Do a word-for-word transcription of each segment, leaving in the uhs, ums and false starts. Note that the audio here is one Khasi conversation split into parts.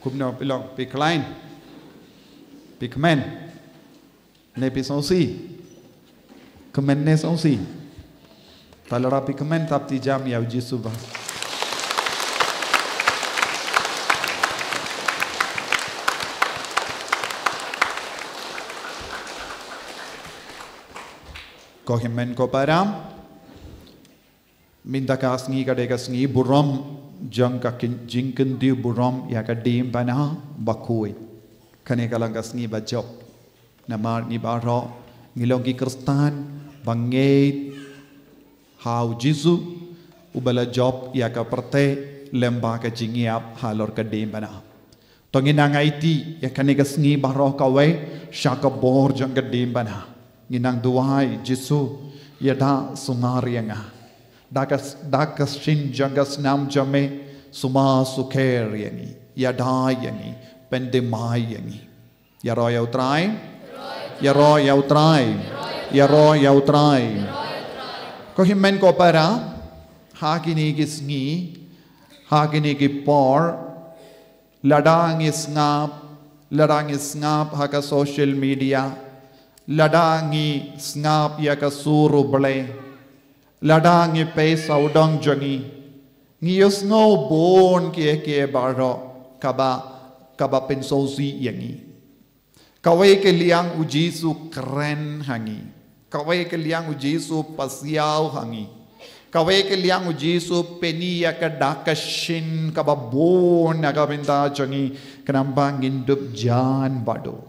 Kumno phi long, phi khlaiñ, phi kmen, ne phi sngewsih? Kmen ne sngewsih? Te lada phi kmen, thap ti jam ïa u Jisu ba. Ko hynmen ko para, mynta ka sngi ka dei ka sngi burom jong ka kin-, jingkyntiew burom ïa ka diengphna bakhuid. Kane ka long ka sngi bajop. Namar ngi baroh ngi long ki Khristan ba ngeit ha u Jisu, uba la jop ïa ka pyrthei lem bad ka jingïap halor ka diengphna. To ngin nang aiti ïa kane ka sngi baroh kawei sha ka bor jong ka diengphna. Ngin nang duwai, Jisu, ïada sumar ïa nga. Da ka, da ka shin jong ka snam jong me, sumar sukher ïa ngi. Ïada ïa ngi, pyndem ïa ngi. Ïaroh ïa u Trai. Ïaroh ïa u Trai. Ïaroh ïa u Trai. Ko hynmen ko para, ha kine ki sngi, ha kine ki por, lada ngi sngap, lada ngi sngap ha ka social media, lada ngi sngap ïa ka sur U Blei, lada ngi peit sawdong jong ngi, ngi ïohsngew bun kiei kiei baroh kaba, kaba pynsngewsih ïa ngi. Kawei ka liang u Jisu kren ha ngi. Kawei ka liang u Jisu pasiaw ha ngi. Kawei ka liang u Jisu pyni ïa ka da ka shin kaba bun na ka bynta jong ngi, khnang ba ngin dup jan bad u.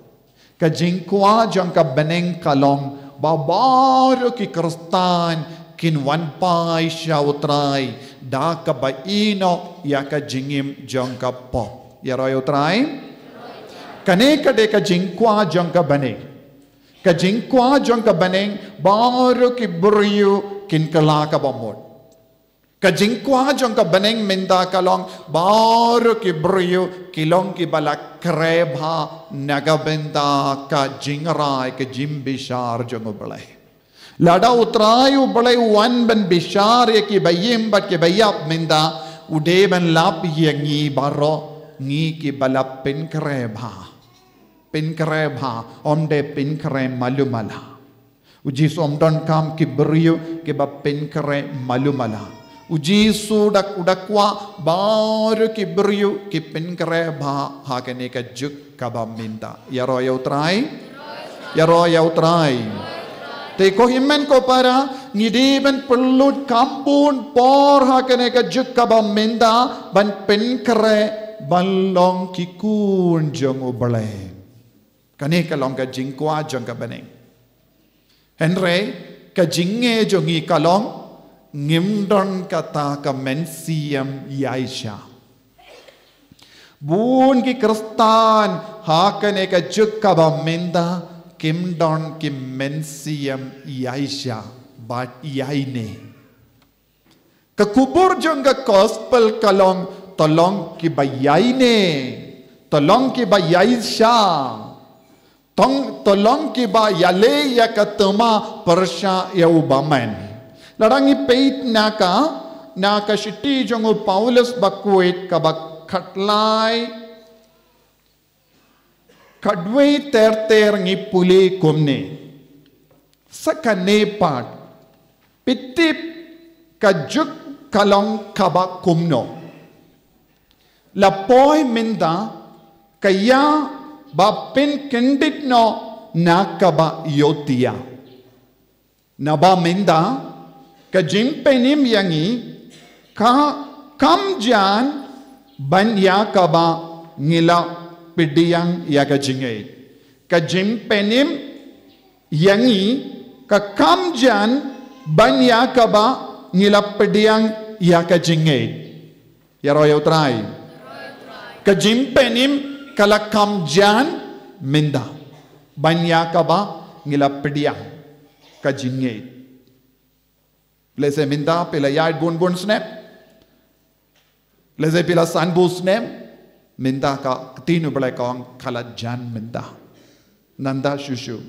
Ka jingkwah jong ka bneng ka long ba baroh ki Khristan kin wan phai sha u Trai da kaba ïehnoh ïa ka jingim jong ka pop. Ïaroh ïa u Trai. Kane ka dei ka jingkwah jong ka bneng. Ka jingkwah jong ka bneng, baroh ki briew kin kylla kaba mut. Ka jingkwah jong ka bneng mynta ka long, baroh ki briew ki long kiba la khreh bha na ka bynta ka jingrai, ka jingbishar jong U Blei. Lada u Trai U Blei u wan ban bishar ïa kiba im bad kiba ïap mynta, u dei ban lap ïa ngi baroh, ngi kiba la pynkhreh bha. Pynkhreh bha, ym dei pynkhreh malu mala. U Jisu um donkam ki briew kiba pynkhreh malu mala. U Jisu da, u da kwah baroh ki briew ki pynkhreh bha ha kane ka juk kaba mynta. Ïaroh ïa u Trai. Ïaroh ïa u Trai. Te ko hynmen ko para, ngi dei ban pynlut kham bun por ha kane ka juk kaba mynta ban pynkhreh ban long ki khun jong U Blei. Kane ka long ka jingkwah jong ka bneng. Hynrei ka jingeh jong ngi ka long, ngim don kata ka mynsiem ïaishah. Bun ki Khristan ha kane ka juk kaba mynta kim don ki mynsiem ïaishah bad ïaineh. Ka khubor jong ka gospel ka long, to long kiba ïaineh, to long kiba ïaishah, tong, to long kiba ïaleh ïa ka thma pyrshah ïa u bymman. Lada ngi peit na ka, na ka shithi jong u Paulus bakhuid kaba khatlai, khatwei ter ter ngi pule kumne. Sa kane pat, phi tip ka juk ka long kaba kumno. La poi mynta ka ïa ba pynkyndit noh na kaba ïohthiah. Naba mynta ka jingpynim ïa ngi ka kam jan ban ïa kaba ngi la pdiang ïa ka jingngeit. Ka jingpynim ïa ngi ka kam jan ban ïa kaba ngi la pdiang ïa ka jingngeit. Ïaroh ïa u Trai. Ka jingpynim ka la kam jan mynta ban ïa kaba ngi la pdiang ka jingngeit. Lehse mynta phi la ïaid bun bun snem. Lehse phi la san bun snem. Mynta ka ktien U Blei ka ong ka la jan mynta. Nangta shuh shuh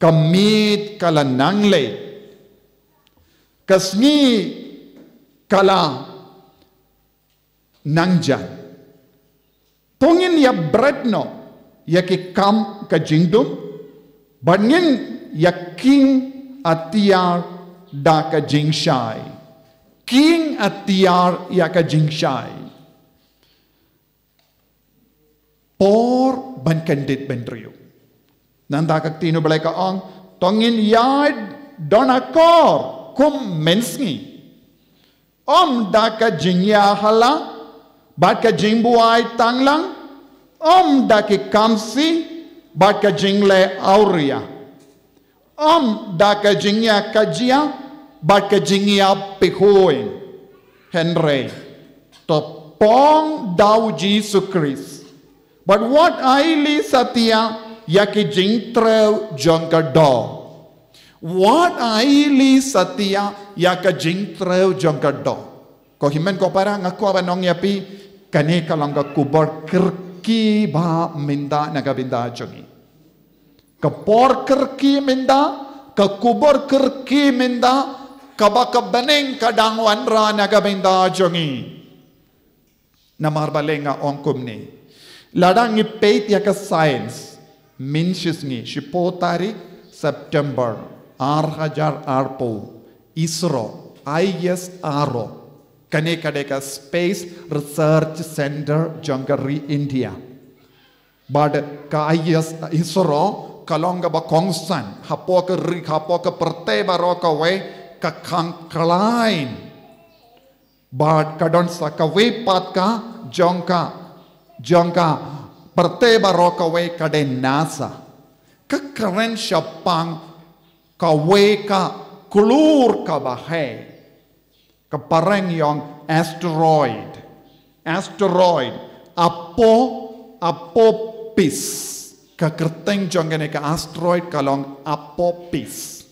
ka miet ka la nang leit. Ka sngi ka la nang jan. To ngin ïa bret noh ïa ki kam ka jingdum, bad ngin ïa king atiar da ka jingshai. King atiar ïa ka jingshai. Por ban kyndit bynriew. Nangta ka ktien U Blei ka ong, to ngin ïaid don akor kum mynsngi. Ym da ka jingïahala bad ka jingbuaid tanglang, ym da ki kamsi bad ka jingleh awria, ym da ka jingïakajia bad ka jingïapynhun. Hynrei to pong da U Jisu Khrist. Bad wat ailad satia ïa ki jingtrew jong ka doh. Wat ailad satia ïa ka jingtrew jong ka doh. Ko hynmen ko para, nga kwah ban ong ïa phi, kane ka long ka khubor kyrkieh ba mynta na ka bynta jong ngi. Ka por kyrkieh mynta, ka khubor kyrkieh mynta, kaba ka bneng ka dang wanrah na ka bynta jong ngi. Namar balei nga ong kumne? Lada ngi peit ïa ka science, mynshisngi, shiphew tarik September, ar hajar arphew, ISRO, I S R O, kane ka dei ka Space Research Center jong ka ri India. Bad ka I S, ISRO ka long kaba kongsan hapoh ka ri, hapoh ka pyrthei baroh kawei, ka khang khlaiñ. Bad ka don sa kawei pat ka jong ka, jong ka pyrthei baroh kawei, ka dei NASA. Ka kren shaphang kawei ka klur kaba heh. Ka phareng ïa ong asteroid. Asteroid. Apo, Apophis. Ka kyrteng jong kane ka asteroid ka long Apophis.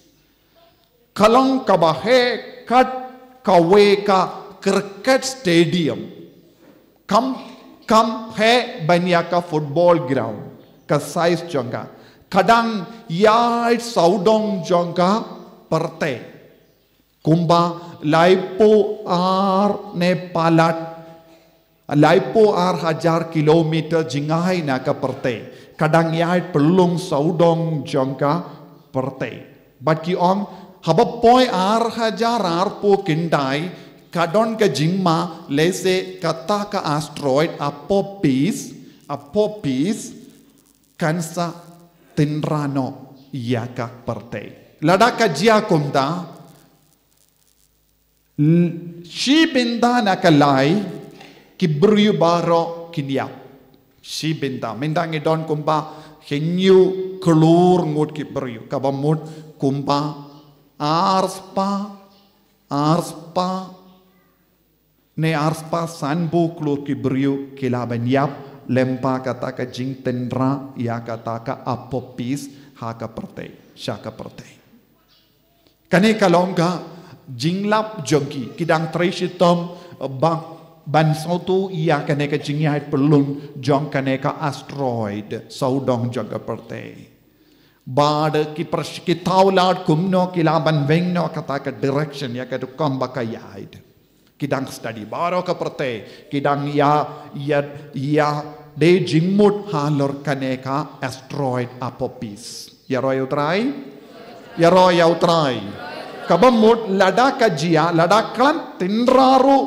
Ka long kaba heh kat kawei ka cricket stadium. Kam, kam heh ban ïa ka football ground. Ka size jong ka. Ka dang ïaid sawdong jong ka pyrthei. Kumba laiphew ar ne palat, laiphew ar hajar kilometer jngai na ka pyrthei. Ka dang ïaid pynlong sawdong jong ka pyrthei. Bad ki ong, haba poi ar hajar arphew khyndai, ka don ka jingma lehse kata ka asteroid Apophis, Apophis, kan sa tynrah noh ïa ka pyrthei. Lada ka jia kumta, l-, shi bynta na ka lai, ki briew baroh kin ïap. Shi bynta. Mynta ngi don kumba hynñiew klur ngut ki briew. Kaba mut kumba arspah, arspah ne arspah sanphew klur ki briew ki lah ban ïap lyngba kata ka jingtynrah ïa kata ka Apophis ha ka pyrthei, sha ka pyrthei. Kane ka long ka jinglap jong ki, ki dang trei shitom, eh, ba, ban sngewthuh ïa kane ka jingïaid pynlong jong kane ka asteroid sawdong jong ka pyrthei. Bad ki pyrsh-, ki thaw lad kumno ki lah ban weng noh kata ka direction ïa ka rukom ba ka ïaid. Ki dang study baroh ka pyrthei, ki dang ïa, ïa, ïa dei jingmut halor kane ka asteroid Apophis. Ïaroh ïa U Trai? Ïaroh ïa U Trai. Kaba mut lada ka jia, lada khlem tynrah ruh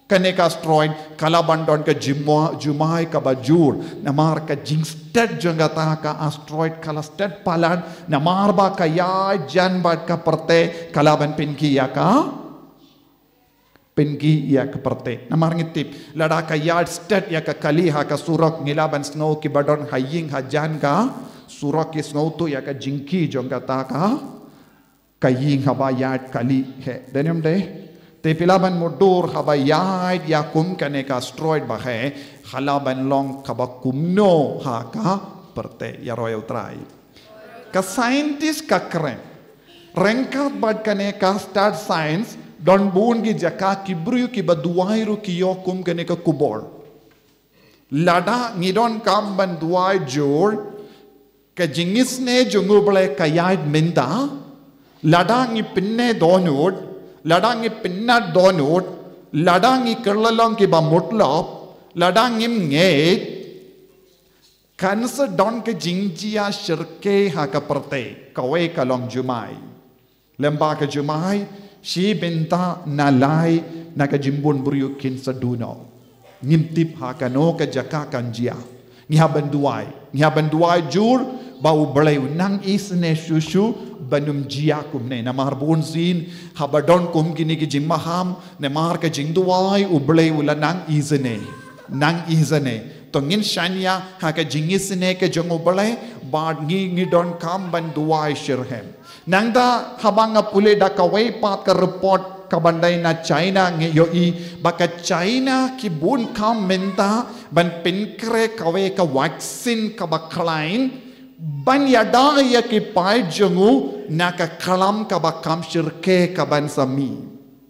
kane ka asteroid, ka lah ban don ka jingma-, jingmai kaba jur. Namar ka jingstet jong kata ka asteroid ka la stet palat, namar ba ka ïaid jan bad ka pyrthei, ka lah ban pynkhih ïa ka, pynkhih ïa ka pyrthei. Namar ngi tip, lada ka ïaid stet ïa ka kali ha ka surok, ngi lah ban sngew kiba don ha ïing ha jan ka surok ki sngewthuh ïa ka jingkhih jong kata ka, ka ïing haba ïaid kali heh. Dei ne ym dei? Te phi lah ban mutdur haba ïaid ïa kum kane ka asteroid ba heh, ka lah ban long kaba kumno ha ka pyrthei. Ïaroh ïa U Trai. Ka scientist ka kren. Ryngkat bad kane ka stad science, don bun ki jaka ki briew kiba duwai ruh ki ïoh kum kane ka khubor. Lada ngi donkam ban duwai jur, ka jingisynei jong U Blei ka ïaid mynta, lada ngi pynneh dohnud, lada ngi pynnat dohnud, lada ngi kylla long kiba mutlop, Lada ngim ngeit, kan sa don ka jingjia shyrkhei ha ka pyrthei, kawei ka long jumai. Lem bad ka jumai, shi bynta na lai na ka jingbun briew kin sa duh noh. Ngim tip ha kano ka jaka kan jia. Ngi hap ban duwai. Ngi hap ban duwai jur ba U Blei un nang isynei shuh shuh ban ym jia kumne. Namar bun sien haba don kum kine ki jingmaham, namar ka jingduwai U Blei u la nang isynei. Nang isynei. To ngin shaniah ha ka jingisynei ka jong U Blei, bad ngi ngi donkam ban duwai shitrhem. Nangta haba nga pule da kawei pat ka report kaban dei na China, ngi ïohi ba ka China ki bun kam mynta ban pynkhreh kawei ka vaccine kaba khlaiñ ban ïada ïa ki paid jong u na ka khlam kaba kham shyrkhei kaban sa mih.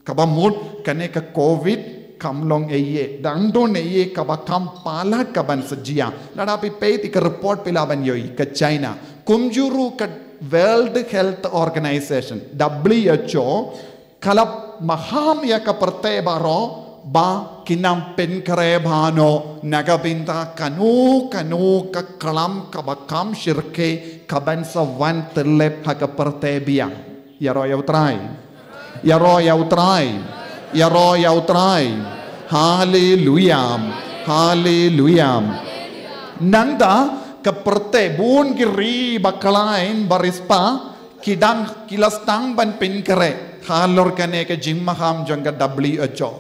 Kaba mut kane ka covid kam long ei ei, dang don ei ei kaba kham palat kaban sa jia. Lada phi peit ïa ka report phi lah ban ïohi ka China. Kumjuh ruh ka World Health Organization, W H O, ka la maham ïa ka pyrthei baroh ba kin ym pynkhreh bha noh na ka bynta kano kano ka khlam kaba kham shyrkhei kaban sa wan tyllep ha ka pyrthei biang. Ïaroh ïa U Trai. Ïaroh ïa U Trai. Ïaroh ïa U Trai. Haleluya. Haleluya. Nangta ka pyrthei bun ki ri bakhlaiñ barispa ki dang ki la sdang ban pynkhreh halor kane ka jingmaham jong ka W H O.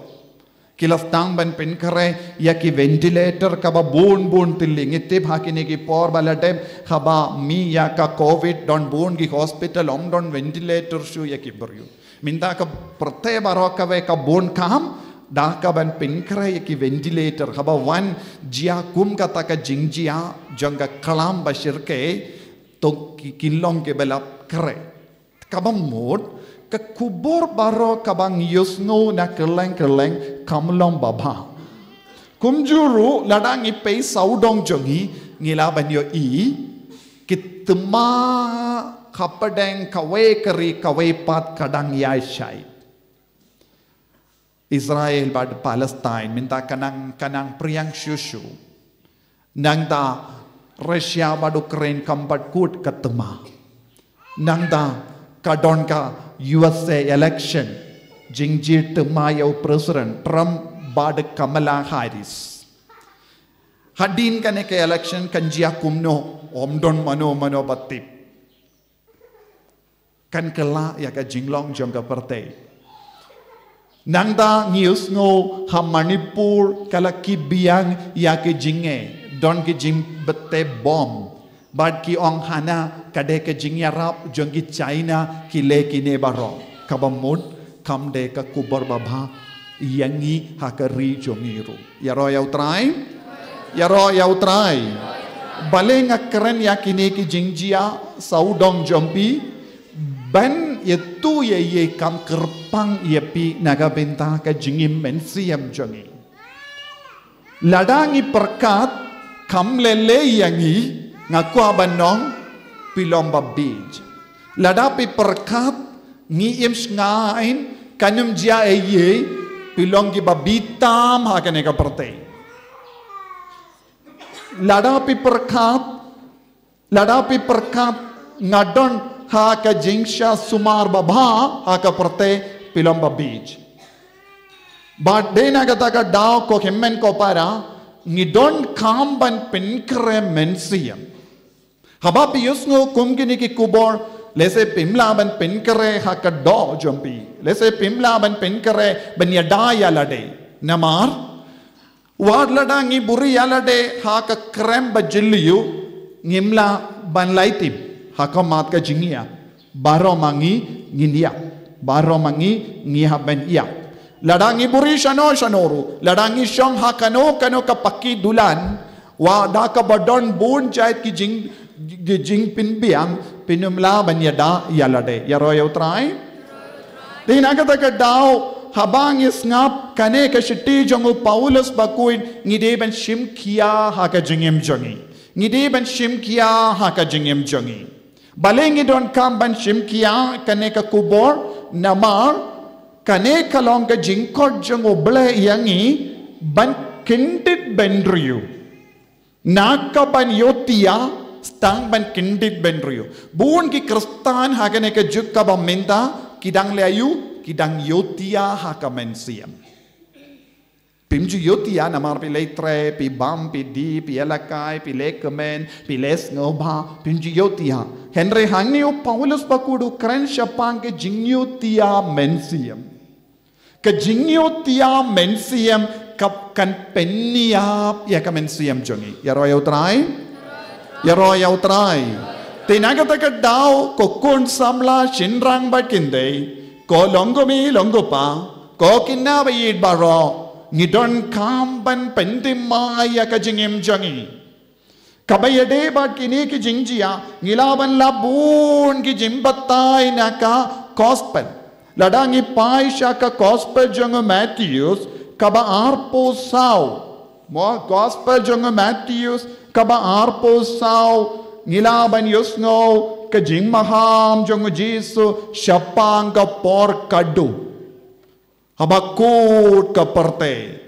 Ki la sdang ban pynkhreh ïa ki ventilator kaba bun bun tylli. Ngi tip ha kine ki por ba la dep haba mih ïa ka covid don bun ki hospital ym don ventilator shuh ïa ki briew. Mynta ka pyrthei baroh kawei ka bun kam da kaban pynkhreh ïa ki ventilator. Haba wan jia kum kata ka jingjia jong ka khlam ba shyrkhei, to ki kin long kiba la khreh. Kaba mut ka khubor baroh kaba ngi ïohsngew na kylleng kylleng kam long babha. Kumjuh ruh lada ngi peit sawdong jong ngi, ngi lah ban ïohi ki thymmai hapdeng kawei ka ri kawei pat ka dang ïaishai. Israel bad Palestine mynta ka nang, ka nang priang shuh shuh. Nangta Russia bad Ukraine kam pat kut ka thymmai. Nangta ka don ka U S A election, jingjied thymmai ïa u President Trump bad Kamala Harris. Hadien kane ka election kan jia kumno, ym don mano mano ba tip. Kan kylla ïa ka jinglong jong ka pyrthei. Nangta ngi ïohsngew ha Manipur ka la kit biang ïa ki jingeh, don ki jingbthei bom. Bad ki ong hana ka dei ka jingïarap jong ki China ki leh kine baroh. Kaba mut kam dei ka khubor babha ïa ngi ha ka ri jong ngi ruh. Ïaroh ïa U Trai. Ïaroh ïa U Trai. Balei nga kren ïa kine ki jingjia sawdong jong phi? Ban ïa tu ïa ïa kam kyrpang ïa phi na ka bynta ka jingim mynsiem jong ngi. Lada ngi pyrkhat kam leh leh ïa ngi, nga kwah ban ong phi long ba bieit. Lada phi pyrkhat ngi im shngaiñ kan ym jia ei ei, phi long kiba bieit tam ha kane ka pyrthei. Lada phi pyrkhat, lada phi pyrkhat nga don ha ka jingshah sumar babha ha ka pyrthei, phi long ba bieit. Bad dei na kata ka daw ko hynmen ko para, ngi donkam ban pynkhreh mynsiem. Haba phi ïohsngew kum kine ki khubor, lehse phim lah ban pynkhreh ha ka doh jong phi. Lehse phim lah ban pynkhreh ban ïada ïa lade. Namar wat lada ngi buhrieh ïa lade ha ka krem ba jylliew, ngim lah ban lait tim ha ka mat ka jingïap. Baroh ma ngi ngin ïap. Baroh ma ngi ngi hap ban ïap. Lada ngi buhrieh shano shano ruh, lada ngi shong ha kano kano ka paki dulan, wat da kaba don bun jait ki jing, ki jingpynbiang, phin ym lah ban ïada ïa lade. Ïaroh ïa U Trai. Dei na kata ka daw haba ngi sngap kane ka shithi jong u Paulus bakhuid, ngi dei ban shim khia ha ka jingim jong ngi. Ngi dei ban shim khia ha ka jingim jong ngi. Balei ngi donkam ban shim khia kane ka khubor? Namar kane ka long ka jingkhot jong U Blei ïa ngi ban Kyndit bynriew. Na ka ban ïotia, sdang ban kyndit bynriew. Bun ki Khristan ha kane ka juk kaba mynta, ki dang leh aïu, ki dang ïotia ha ka mynsiem. Phim ju ïotia namar phi leh trei, phi bam, phi dih, phi ïalehkai, phi leh kmen, phi leh sngewbha, phim ju ïotia. Hynrei hangne u Paulus bakhuid u kren shaphang ka jingïotia mynsiem. Ka jingïotia mynsiem ka kan pynïap ïa ka mynsiem jong ngi. Ïaroh ïa U Trai. Ïaroh ïa U Trai. Te na kata ka daw ko khun samla shynrang bad kynthei, ko long ko kmie long ko kpa, ko khynnah ba ïeit baroh, ngi donkam ban pynthymmai ïa ka jingim jong ngi. Kaba ïadei bad kine ki jingjia, ngi lah ban lap bun ki jingbatai na ka gospel. Lada ngi peit sha ka gospel jong u Mathaios, kaba arphew saw. Mo gospel jong u Mathaios, kaba arphew saw, ngi lah ban ïohsngew ka jingmaham jong u Jisu shaphang ka por khatduh. Haba kut ka pyrthei.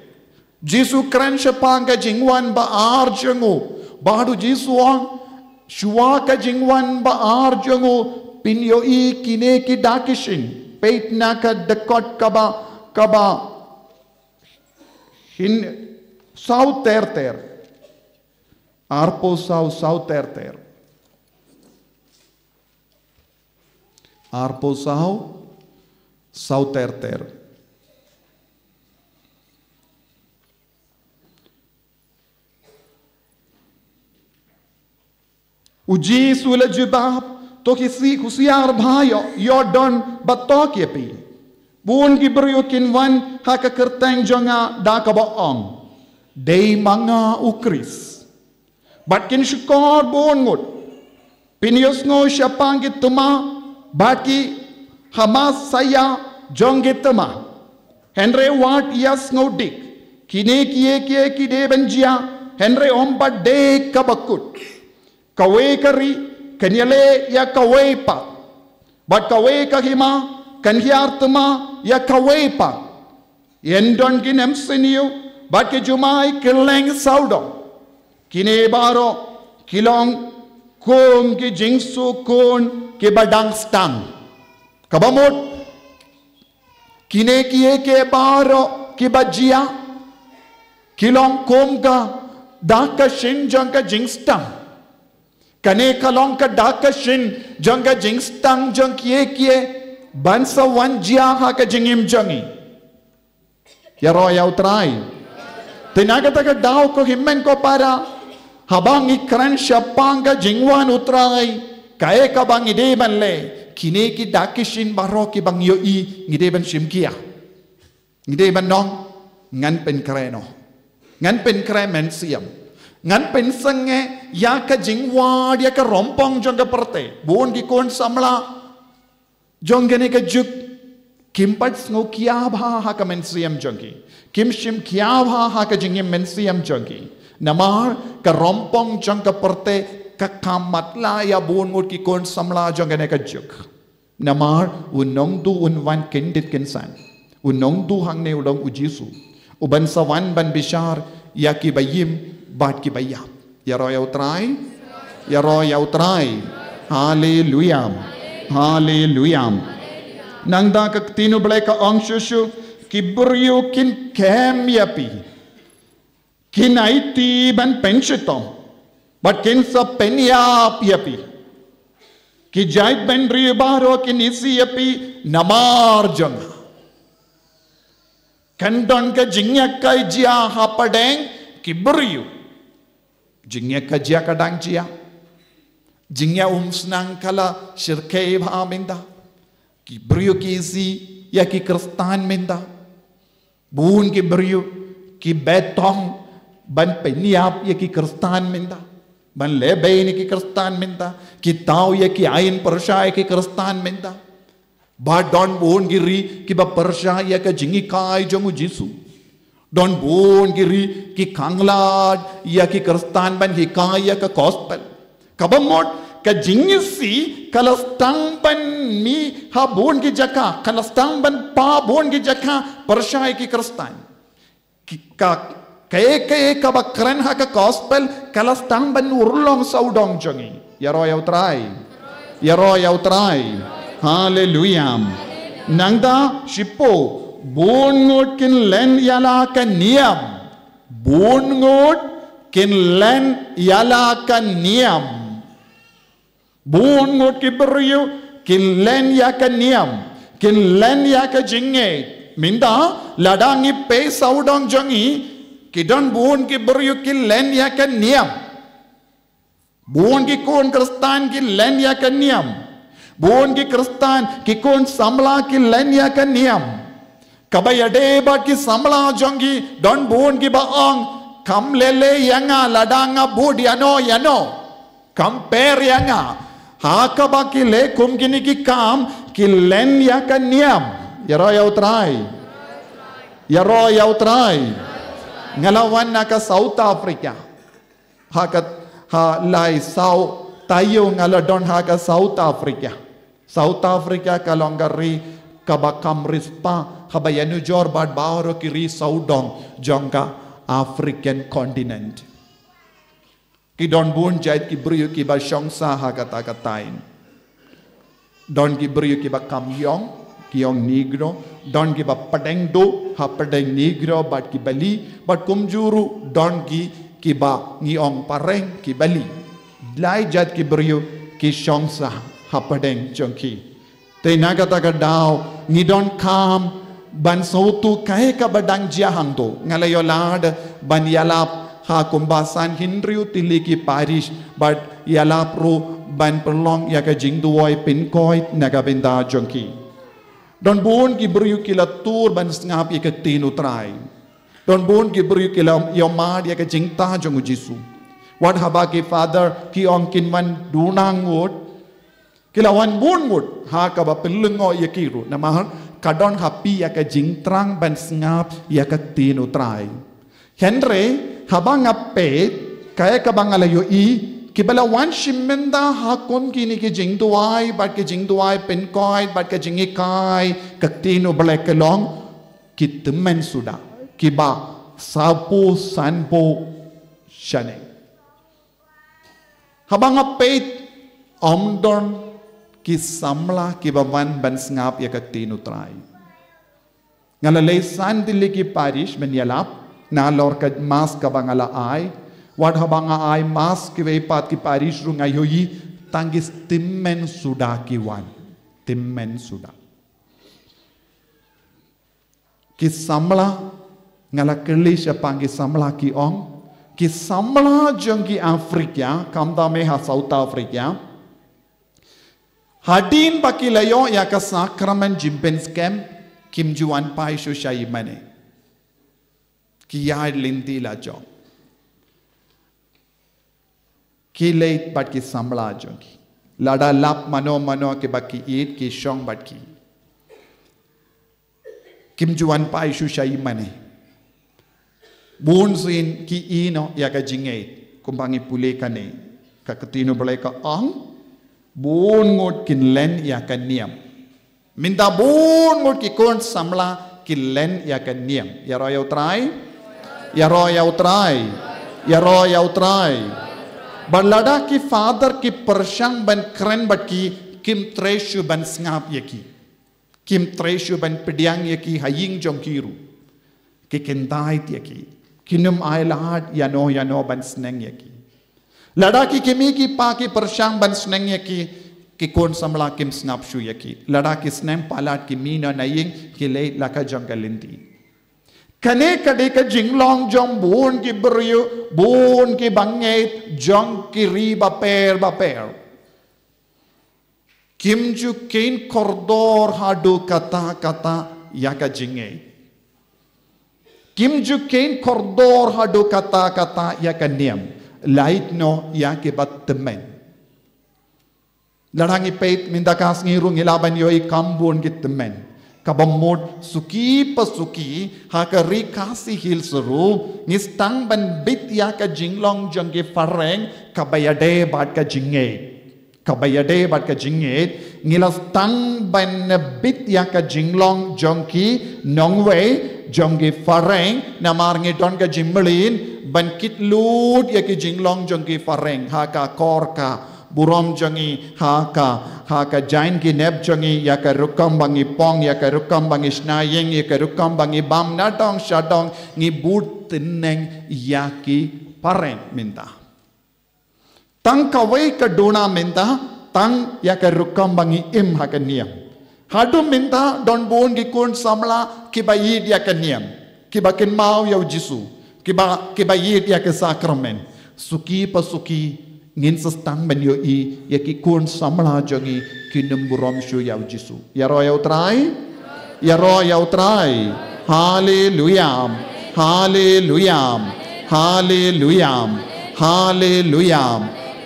Jisu kren shaphang ka jingwan ba ar jong u. Bad u Jisu ong, shuwa ka jingwan ba ar jong u, phin ïohi kine ki dak ki shin. Peit na ka dkhot kaba, kaba. Shin saw ter ter. Arphew saw saw ter ter. Arphew saw saw ter ter. U Jisu u la jubab, to husi-, husiar bha ïoh, ïoh don ba thok ïa phi. Bun ki briew kin wan ha ka kyrteng jong nga da kaba ong, dei ma nga u Khrist. Bad kin shukor bun ngut. Phin ïohsngew shaphang ki thma bad ki hamasaya jong ki thma. Hynrei wat ïa sngew dik. Kine kiei kiei ki dei ban jia, hynrei ym pat dei kaba kut. Kawei ka ri kan ïaleh ïa kawei pat. Bad kawei ka hima kan hiar thma ïa kawei pat. Yn don ki nemsniew bad ki jumai kylleng sawdong. Kine baroh ki long kum ki jingsukhun kiba dang sdang. Kaba mut, kine kiei kiei baroh kiba jia ki long kum ka dak ka shin jong ka jingsdang. Kane ka long ka dak ka shin jong ka jingsdang jong kiei kiei ban sa wan jia ha ka jingim jong ngi. Ïaroh ïa U Trai. Te na kata ka daw ko hynmen ko para, haba ngi kren shaphang ka jingwan U Trai, kaei kaba ngi dei ban leh, kine ki dak ki shin baroh kiba ngi ïohi, ngi dei ban shim khia. Ngi dei ban ong, ngan pynkhreh noh. Ngan pynkhreh mynsiem. Ngan pynsangeh ïa ka jingwad, ïa ka rympong jong ka pyrthei. Bun ki khun samla jong kane ka juk kim pat sngew khia bha ha ka mynsiem jong ki. Kim shim khia bha ha ka jingim mynsiem jong ki. Namar ka rympong jong ka pyrthei ka kham matlah ïa bun ngut ki khun samla jong kane ka juk. Namar u nongtuh un wan kyndit kynsan. U nongtuh hangne u long u Jisu. U ban sa wan ban bishar ïa kiba im bad kiba ïap. Ïaroh ïa U Trai. Ïaroh ïa U Trai. Haleluya. Haleluya. Nangta ka ktien U Blei ka ong shuh shuh, ki briew kin kem ïa phi. Kin aiti ban pynshitom bad kin sa pynïap ïa phi. Ki jait bynriew baroh kin isih ïa phi namar jong nga. Kan don ka jingïakajia hapdeng ki briew. Jingïakajia ka dang jia. Jingïaumsnam ka la shyrkhei bha mynta. Ki briew ki isih ïa ki Khristan mynta. Bun ki briew ki bteng ban pynïap ïa ki Khristan mynta, ban lehbeiñ ïa ki Khristan mynta, ki thaw ïa ki aiñ pyrshah ïa ki Khristan mynta. Ba don bun ki ri kiba pyrshah ïa ka jinghikai jong u Jisu. Don bun ki ri ki khanglad ïa ki Khristan ban hikai ïa ka gospel. Kaba mut ka jingisih ka la sdang ban mih ha bun ki jaka, ka la sdang ban pha bun ki jaka pyrshah ïa ki Khristan. Ki, ka, Kaei kaei kaba kren ha ka gospel ka la sdang ban urlong sawdong jong ngi. Ïaroh ïa U Trai. Ïaroh ïa U Trai. Haleluia. Nangta shiphew, bun ngut kin len ïa la ka niam. Bun ngut kin len ïa la ka niam. Bun ngut ki briew kin len ïa ka niam, kin len ïa ka jingngeit. Mynta lada ngi peit sawdong jong ngi, ki don bun ki briew ki len ïa ka niam. Bun ki khun Khristan ki len ïa ka niam. Bun ki Khristan, ki khun samla ki len ïa ka niam. Kaba ïadei bad ki samla jong ki, don bun kiba ong, kam leh leh ïa nga lada nga bud ïano ïano. Kam pher ïa nga. Ha kaba ki leh kum kine ki kam, ki len ïa ka niam. Ïaroh ïa U Trai. Ïaroh ïa U Trai. Nga la wan na ka South Africa. Ha ka, ha lai saw taïew nga la don ha ka South Africa. South Africa ka long ka ri kaba kham riewspah, haba ïanujor bad baroh ki ri sawdong jong ka African continent. Ki don bun jait ki briew kiba shong sah ha kata ka thaiñ. Don ki briew kiba kham ïong, ki ong Negro, don kiba pdeng duh ha pdeng Negro bad ki Bali, bad kumjuh ruh don ki kiba ngi ong Phareng, ki Bali. Lai jait ki briew ki shong sah ha pdeng jong ki. Te na kata ka daw ngi donkam ban sngewthuh kaei kaba dang jia hangto. Nga la ïoh lad ban ïalap ha kumba san hynriew tylli ki parish bad ïalap ruh ban pynlong ïa ka jingduwai pynkoit na ka bynta jong ki. Don bun ki briew ki la tur ban sngap ïa ka ktien U Trai. Don bun ki briew ki la ïohmad ïa ka jingtah jong U Jisu. Wat haba ki father ki ong kin wan duna ngut, ki la wan bun ngut ha kaba pynlyngngoh ïa ki ruh. Namar ka don ha phi ïa ka jingthrang ban sngap ïa ka ktien U Trai. Hynrei haba nga peit kaei kaba nga la ïohi, kiba la wan shim bynta ha kum kine ki jingduwai bad ki jingduwai pynkoit bad ka jinghikai ka ktien U Blei ka long ki tymmen suda, kiba sawphew sanphew shane. Haba nga peit, ym don ki samla kiba wan ban sngap ïa ka ktien U Trai. Nga la leit san tylli ki parish ban ïalap, nalor ka mass kaba nga la ai. Wat haba nga ai mass kiwei pat ki parish ruh nga ïohi tang ki tymmen suda ki wan. Tymmen suda. Ki samla, nga la kylli shaphang ki samla ki ong, ki samla jong ki Africa, khamtam eh ha South Africa, hadien ba ki la ïoh ïa ka sakramen jingpynskhem, kim ju wan phai shuh sha ïingmane. Ki ïaid lynti la jong. Ki leit bad ki samla jong ki. Lada lap mano mano kiba ki ïeit, ki shong bad ki. Kim ju wan phai shuh sha ïingmane. Bunsien ki ïehnoh ïa ka jingngeit. Kumba ngi pule kane, ka ktien U Blei ka ong, bun ngut kin len ïa ka niam. Mynta bun ngut ki khun samla ki len ïa ka niam. Ïaroh ïa U Trai. Ïaroh ïa U Trai. Ïaroh ïa U Trai. Bad lada ki father ki pyrshang ban kren bad ki, kim treh shuh ban sngap ïa ki. Kim treh shuh ban pdiang ïa ki ha ïing jong ki ruh. Ki kyntait ïa ki. Kin ym ailad ïano ïano ban sneng ïa ki. Lada ki kmie ki kpa ki pyrshang ban sneng ïa ki, ki khun samla kim sngap shuh ïa ki. Lada ki snem palat ki mih noh na ïing, ki leit la ka jong ka lynti. Kane ka dei ka jinglong jong bun ki briew, bun ki bangeit jong ki ri bapher bapher. Kim ju kheiñ kordor haduh katta katta ïa ka jingngeit. Kim ju kheiñ kordor haduh katta katta ïa ka niam. Lait noh ïa kiba tymmen. Lada ngi peit mynta ka sngi ruh ngi lah ban ïohi kham bun ki tymmen. Kaba mut suki pa suki ha ka ri Khasi Hills ruh ngi sdang ban bit ïa ka jinglong jong ki phareng kaba ïadei bad ka jingngeit. Kaba ïadei bad ka jingngeit, ngi la sdang ban bit ïa ka jinglong jong ki nongwei jong ki phareng, namar ngi don ka jingmlien ban kit lut ïa ki jinglong jong ki phareng ha ka kor ka burom jong ngi, ha ka, ha ka jaiñ ki nep jong ngi, ïa ka rukom ba ngi pong, ïa ka rukom ba ngi shna ïing, ïa ka rukom ba ngi bam nadong shadong, ngi bud tneng ïa ki phareng mynta. Tang kawei ka duna mynta, tang ïa ka rukom ba ngi im ha ka niam. Haduh mynta don bun ki khun samla kiba ïeit ïa ka niam, kiba kynmaw ïa u Jisu, kiba, kiba ïeit ïa ka sakramen. Suki pa suki ngin sa sdang ban ïohi ïa ki khun samla jong ngi kim burom shuh ïa u Jisu. Ïaroh ïa u Trai. Ïaroh ïa u Trai. Haleluya. Haleluya. Haleluya. Haleluya.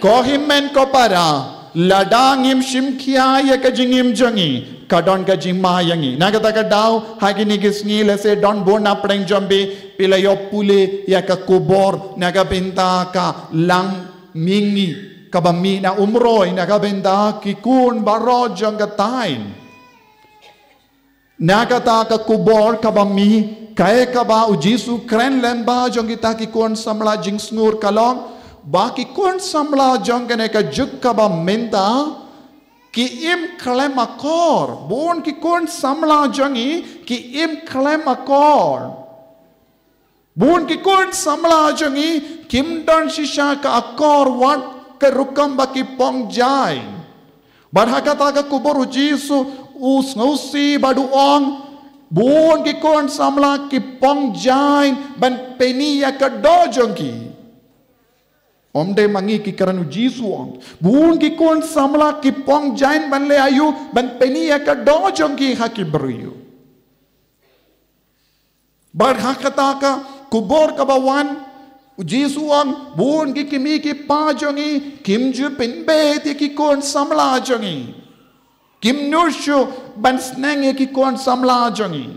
Ko hynmen ko para, lada ngim shim khia ïa ka jingim jong ngi, ka don ka jingma ïa ngi. Na kata ka daw, ha kine ki sngi lehse don bun na pdeng jong phi, phi la ïoh pule ïa ka khubor na ka bynta ka lang mihngi kaba mih na Umroi na ka bynta ki khun baroh jong ka thaiñ. Na kata ka khubor kaba mih, kaei kaba u Jisu kren lyngba jong kita ki khun samla jingsngur ka long ba ki khun samla jong kane ka juk kaba mynta ki im khlem akor. Bun ki khun samla jong ngi ki im khlem akor. Bun ki khun samla jong ngi kim don shisha ka akor wat ka rukom ba ki pong jaiñ. Bad ha kata ka khubor u Jisu u sngewsih bad u ong, bun ki khun samla ki pong jaiñ ban pyni ïa ka doh jong ki. Ym dei ma ngi, ki kren, u Jisu u ong, bun ki khun samla ki pong jaiñ ban leh aïu? Ban pyni ïa ka doh jong ki ha ki briew. Bad ha kata ka khubor kaba wan, u Jisu u ong, bun ki kmie ki kpa jong ngi kim ju pynbeit ïa ki khun samla jong ngi. Kim nud shuh ban sneng ïa ki khun samla jong ngi.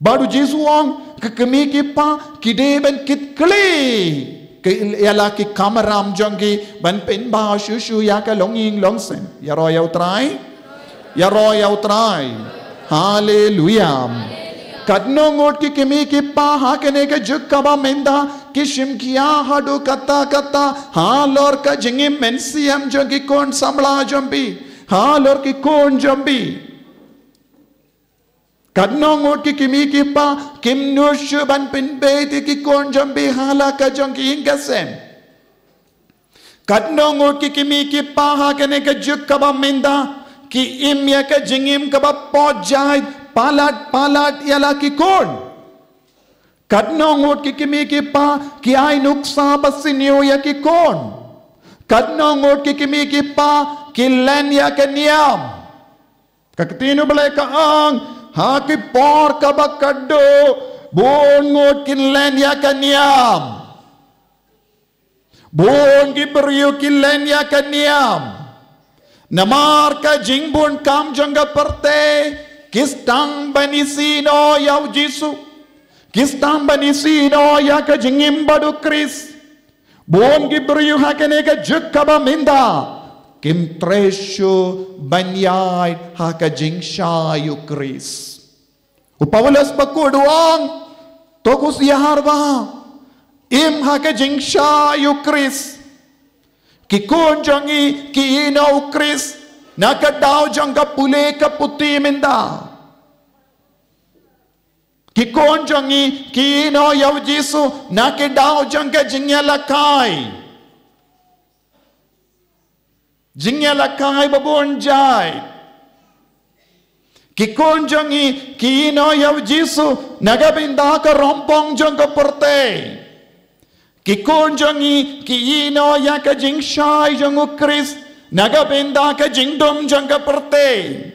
Bad u Jisu u ong, ki kmie ki kpa ki dei ban kit khlieh ki, ïa la ki kamram jong ki ban pynbha shuh shuh ïa ka longïing longsem. Ïaroh ïa u Trai. Ïaroh ïa u Trai. Haleluya. Katno ngut ki kmie ki kpa ha kane ka juk kaba mynta ki shim khia haduh katta katta halor ka jingim mynsiem jong ki khun samla jong phi, halor ki khun jong phi. Katno ngut ki kmie ki kpa kim nud shuh ban pynbeit ïa ki khun jong phi ha la ka jong ki ïing ka sem. Katno ngut ki kmie ki kpa ha kane ka juk kaba mynta ki im ïa ka jingim kaba poj jait palat palat ïa la ki khun. Katno ngut ki kmie ki kpa ki ai nuksa ba sniew ïa ki khun. Katno ngut ki kmie ki kpa ki len ïa ka niam. Ka ktien U Blei ka ong, ha ki por kaba khadduh bun ngut kin len ïa ka niam. Bun ki briew ki len ïa ka niam. Namar ka jingbun kam jong ka pyrthei, ki sdang ban isih noh ïa u Jisu. Ki sdang ban isih noh ïa ka jingim bad u Khrist. Bun ki briew ha kane ka juk kaba mynta kim treh shuh ban ïaid ha ka jingshai u Khrist. U Paulus bakut u ong, to khuslai ha kaba im ha ka jingshai u Khrist. Ki khun jong ngi ki ïehnoh u Khrist na ka daw jong ka pule ka puthi mynta. Ki khun jong ngi ki ïehnoh ïa u Jisu na ka daw jong ka jingïalehkai. Jingïalehkai ba bun jait. Ki khun jong ngi ki ïehnoh ïa u Jisu na ka bynta ka rong pong jong ka pyrthei. Ki khun jong ngi ki ïehnoh ïa ka jingshai jong u Khrist na ka bynta ka jingdum jong ka pyrthei.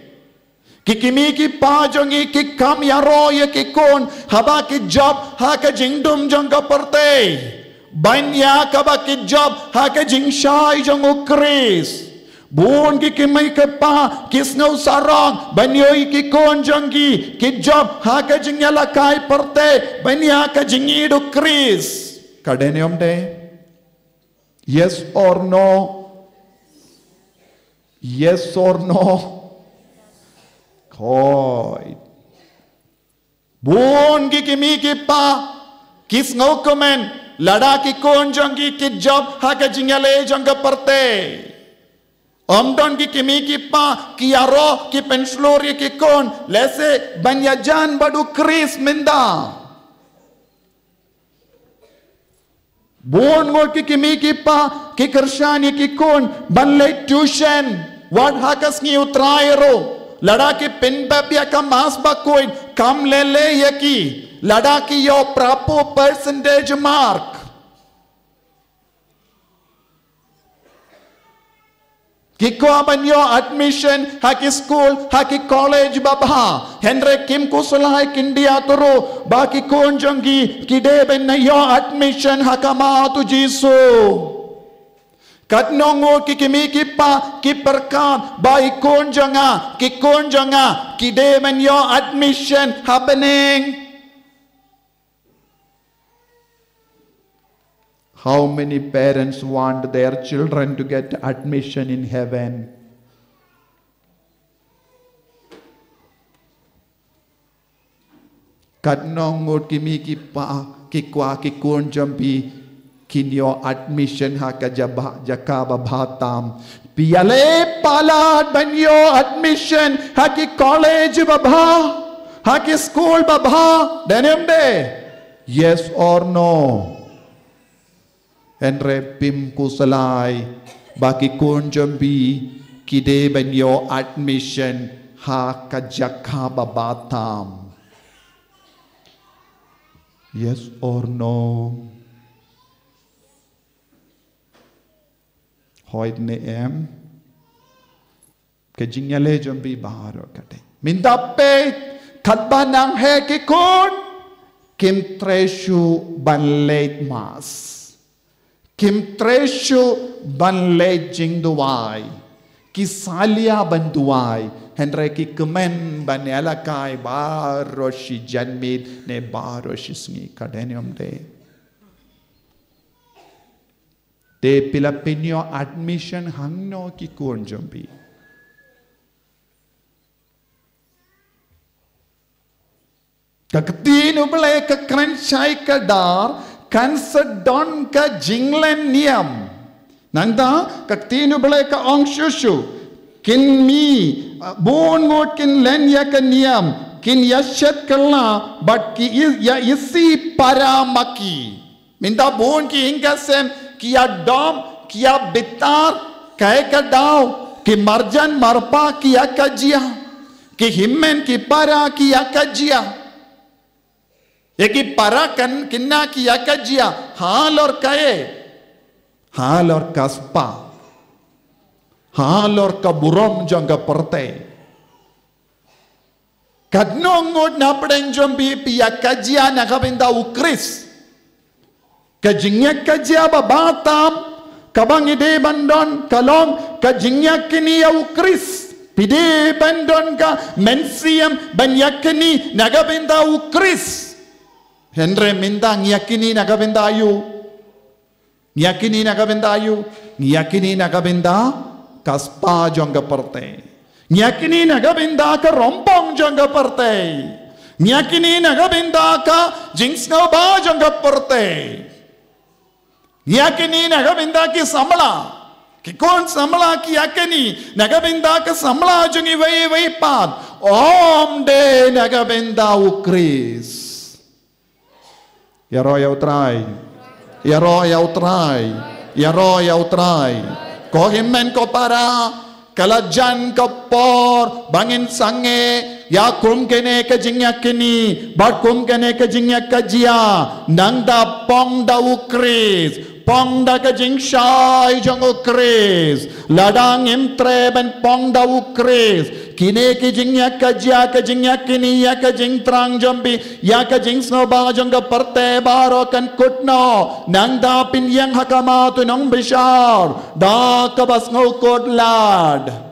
Ki kmie ki kpa jong ngi ki kam ïaroh ïa ki khun haba ki jop ha ka jingdum jong ka pyrthei ban ïa kaba ki jop ha ka jingshai jong u Khrist. Bun ki kmie ki kpa ki sngew sarong ban ïohi ki khun jong ki ki jop ha ka jingïalehkai pyrthei ban ïa ka jingïeit u Khrist. Ka dei ne ym dei? Yes or no? Yes or no? Khoi. Bun ki kmie ki kpa ki sngewkmen lada ki khun jong ki ki jop ha ka jingïaleh jong ka pyrthei. Ym don ki kmie ki kpa ki ïaroh ki pynshlur ïa ki khun lehse ban ïajan bad u Khrist mynta. Bun ngut ki kmie ki kpa ki kyrshan ïa ki khun ban leit tuition, wat ha ka sngi U Trai ruh. Lada ki pynbeit ïa ka Mass Bakhuid kam leh leh ïa ki, lada ki ïoh phra phew percentage mark. Ki kwah ban ïoh admission ha ki skul, ha ki college babha. Hynrei kim khuslai khyndiat ruh ba ki khun jong ki ki dei ban ïoh admission ha khmat U Jisu. Katno ngut ki kmie ki kpa ki pyrkhat ba i khun jong nga, ki khun jong nga ki dei ban ïoh admission ha bneng. How many parents want their children to get admission in heaven? Katno ngut ki kmie ki kpa ki kwah ki khun jong phi kin ïoh admission ha ka jaka babha tam? Phi ïaleh palat ban ïoh admission ha ki college babha, ha ki skul babha? Dei ne ym dei? Yes or no? Hynrei phim khuslai ba ki khun jong phi ki dei ban ïoh admission ha ka jaka babha tam. Yes or no? Hooid ne em? Ka jingïaleh jong phi baroh ka dei. Mynta peit katba nang heh ki khun kim treh shuh ban leit Mass. Kim treh shuh ban leit jingduwai. Ki salia ban duwai. Hynrei ki kmen ban ïalehkai baroh shi janmiet ne baroh shi sngi, ka dei ne ym dei? Te phi la pynïoh admission hangno ki khun jong phi? Ka ktien U Blei ka kren shai kdar kan sa don ka jinglen niam. Nangta ka ktien U Blei ka ong shuh shuh, kin mih, ah, bun ngut kin len ïa ka niam, kin ïashet kylla bad ki i-, ïa isih para ma ki. Mynta bun ki ïing ka sem ki ïadom, ki ïabitar, kaei ka daw ki marjan marpa ki ïa ka jia, ki hynmen ki para ki ïa ka jia. Ïa ki para kan kine ki ïa ka jia halor kaei? Halor ka spah, halor ka burom jong ka pyrthei. Katno ngut na pdeng jong phi phi ïa ka jia na ka bynta U Khrist? Ka jingïakajia babha tam kaba ngi dei ban don ka long ka jingïakynnoh ïa U Khrist. Phi dei ban don ka mynsiem ban ïakynnoh na ka bynta U Khrist. Hynrei mynta ngi ïakynnoh na ka bynta aiu? Ngi ïakynnoh na ka bynta aiu? Ngi ïakynnoh na ka bynta ka spah jong ka pyrthei. Ngi ïakynnoh na ka bynta ka rympong jong ka pyrthei. Ngi ïakynnoh na ka bynta ka jingsngewbha jong ka pyrthei. Ngi ïakynnoh na ka bynta ki samla. Ki khun samla ki ïakynnoh na ka bynta ka samla jong iwei iwei pat. Ym dei na ka bynta U Khrist. Ïaroh ïa U Trai. Ïaroh ïa U Trai. Ïaroh ïa U Trai. Ko hynmen ko para, ka la jan ka por ba ngin sangeh ïa kum kane ka jingïakynnoh bad kum kane ka jingïakajia. Nang da pong da U Khrist, pong da ka jingshai jong U Khrist. Lada ngim treh ban pong da U Khrist, kine ki jingïakajia, ka jingïakynnoh ïa ka jingthrang jong phi, ïa ka jingsngewbha jong ka pyrthei baroh kan kut noh. Nang da pynïeng ha khmat u nongbishar da kaba sngewkhuslai.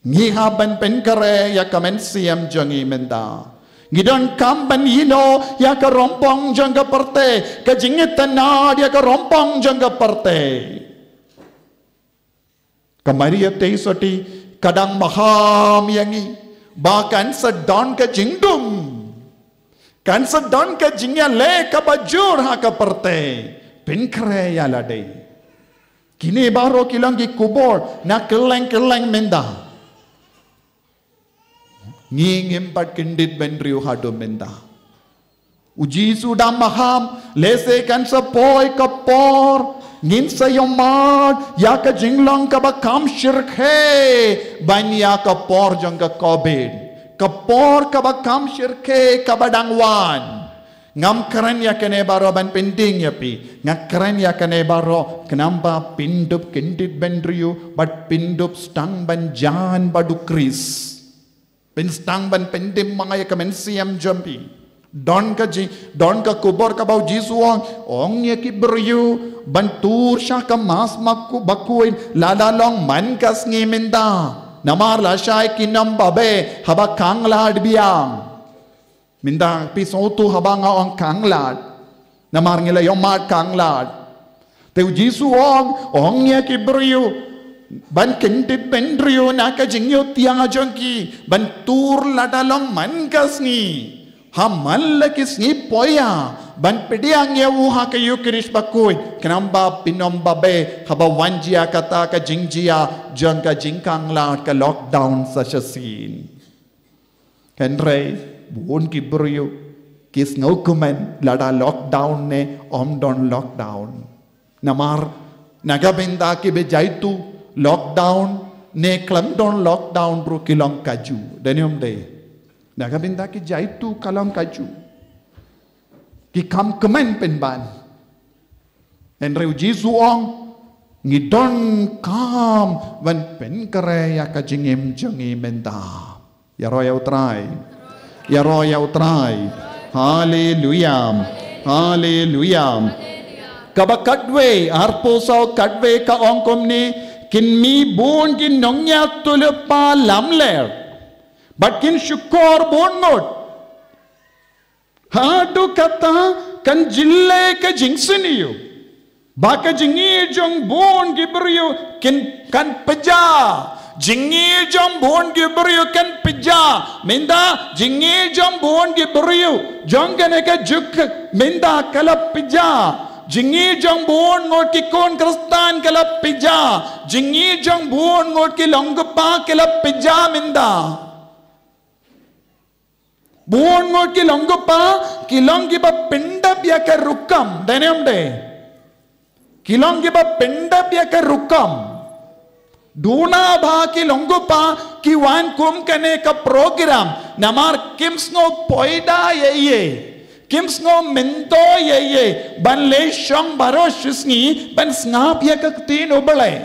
Ngi hap ban pynkhreh ïa ka mynsiem jong ngi mynta. Ngi donkam ban ïehnoh ïa ka rympong jong ka pyrthei, ka jingïatynad ïa ka rympong jong ka pyrthei. Ka Maria Theisotti ka dang maham ïa ngi. ba kan sa don ka jingdum, kan sa don ka jingïaleh kaba jur ha ka pyrthei. Pynkhreh ïa lade. Kine baroh ki long ki khubor na kylleng kylleng mynta. Ngi ngim pat kyndit bynriew haduh mynta. U Jisu da maham, lehse kan sa poi ka por, ngin sa ïohmad ïa ka jinglong kaba kham shyrkhei ban ïa ka por jong ka covid. Ka por kaba kham shyrkhei kaba dang wan. Ngam kren ïa kane baroh ban pyndieng ïa phi. Nga kren ïa kane baroh khnang ba phin dup kyndit bynriew bad phin dup sdang ban jan bad U Khrist. Phin sdang ban pyndem ma nga ïa ka mynsiem jong phi. Don ka jing, don ka khubor kaba U Jisu u ong, ong ïa ki briew ban tur sha ka Mass Bakhuid lada long man ka sngi mynta. Namar lashai ki nym babe haba khang lad biang. Mynta phi sngewthuh haba nga ong khang lad. Namar ngi la ïohmad khang lad. Te U Jisu u ong, ong ïa ki briew ban kyndit bynriew na ka jingïohthiang jong ki, ban tur lada long man ka sngi. Ha man la ki sngi poi ïa ban pdiang ïa u ha ka Eukharist Bakhuid, khnang ba phin ym babe haba wan jia kata ka jingjia jong ka jingkhang lad, ka lockdown sa shisien. Hynrei bun ki briew ki sngewkmen lada lockdown ne ym don lockdown. Namar na ka bynta kiba jaituh, lockdown ne khlem don lockdown ruh ki long kajuh. Dei ne ym dei? Na ka bynta ki jaituh ka long kajuh. Ki kham kmen pynban. Hynrei U Jisu u ong, ngi donkam ban pynkhreh ïa ka jingim jong ngi mynta. Ïaroh ïa U Trai. Ïaroh ïa U Trai. Haleluia. Haleluia. Kaba khatwei, arphew saw khatwei ka ong kumne, kin mih bun ki nongïathuhlypa lamler. Bad kin shukor bun ngut. Haduh katta kan jyllei ka jingsniew. Ba ka jingim jong bun ki briew kin kan pynjah. Jingim jong bun ki briew kan pynjah. Mynta jingim jong bun ki briew jong kane ka juk mynta ka la pynjah. Jingim jong bun ngut ki khun Khristan ka la pynjah. Jingim jong bun ngut ki longkpa ka la pynjah mynta. Bun ngut ki longkpa, ki long kiba pyndep ïa ka rukom, dei ne ym dei? Ki long kiba pyndep ïa ka rukom. Duna ba ki longkpa ki wan kum kane ka program, namar kim sngew poi da ïa ei. Kim sngew myntoi ïa ei ban leit shong baroh shisngi ban sngap ïa ka ktien U Blei.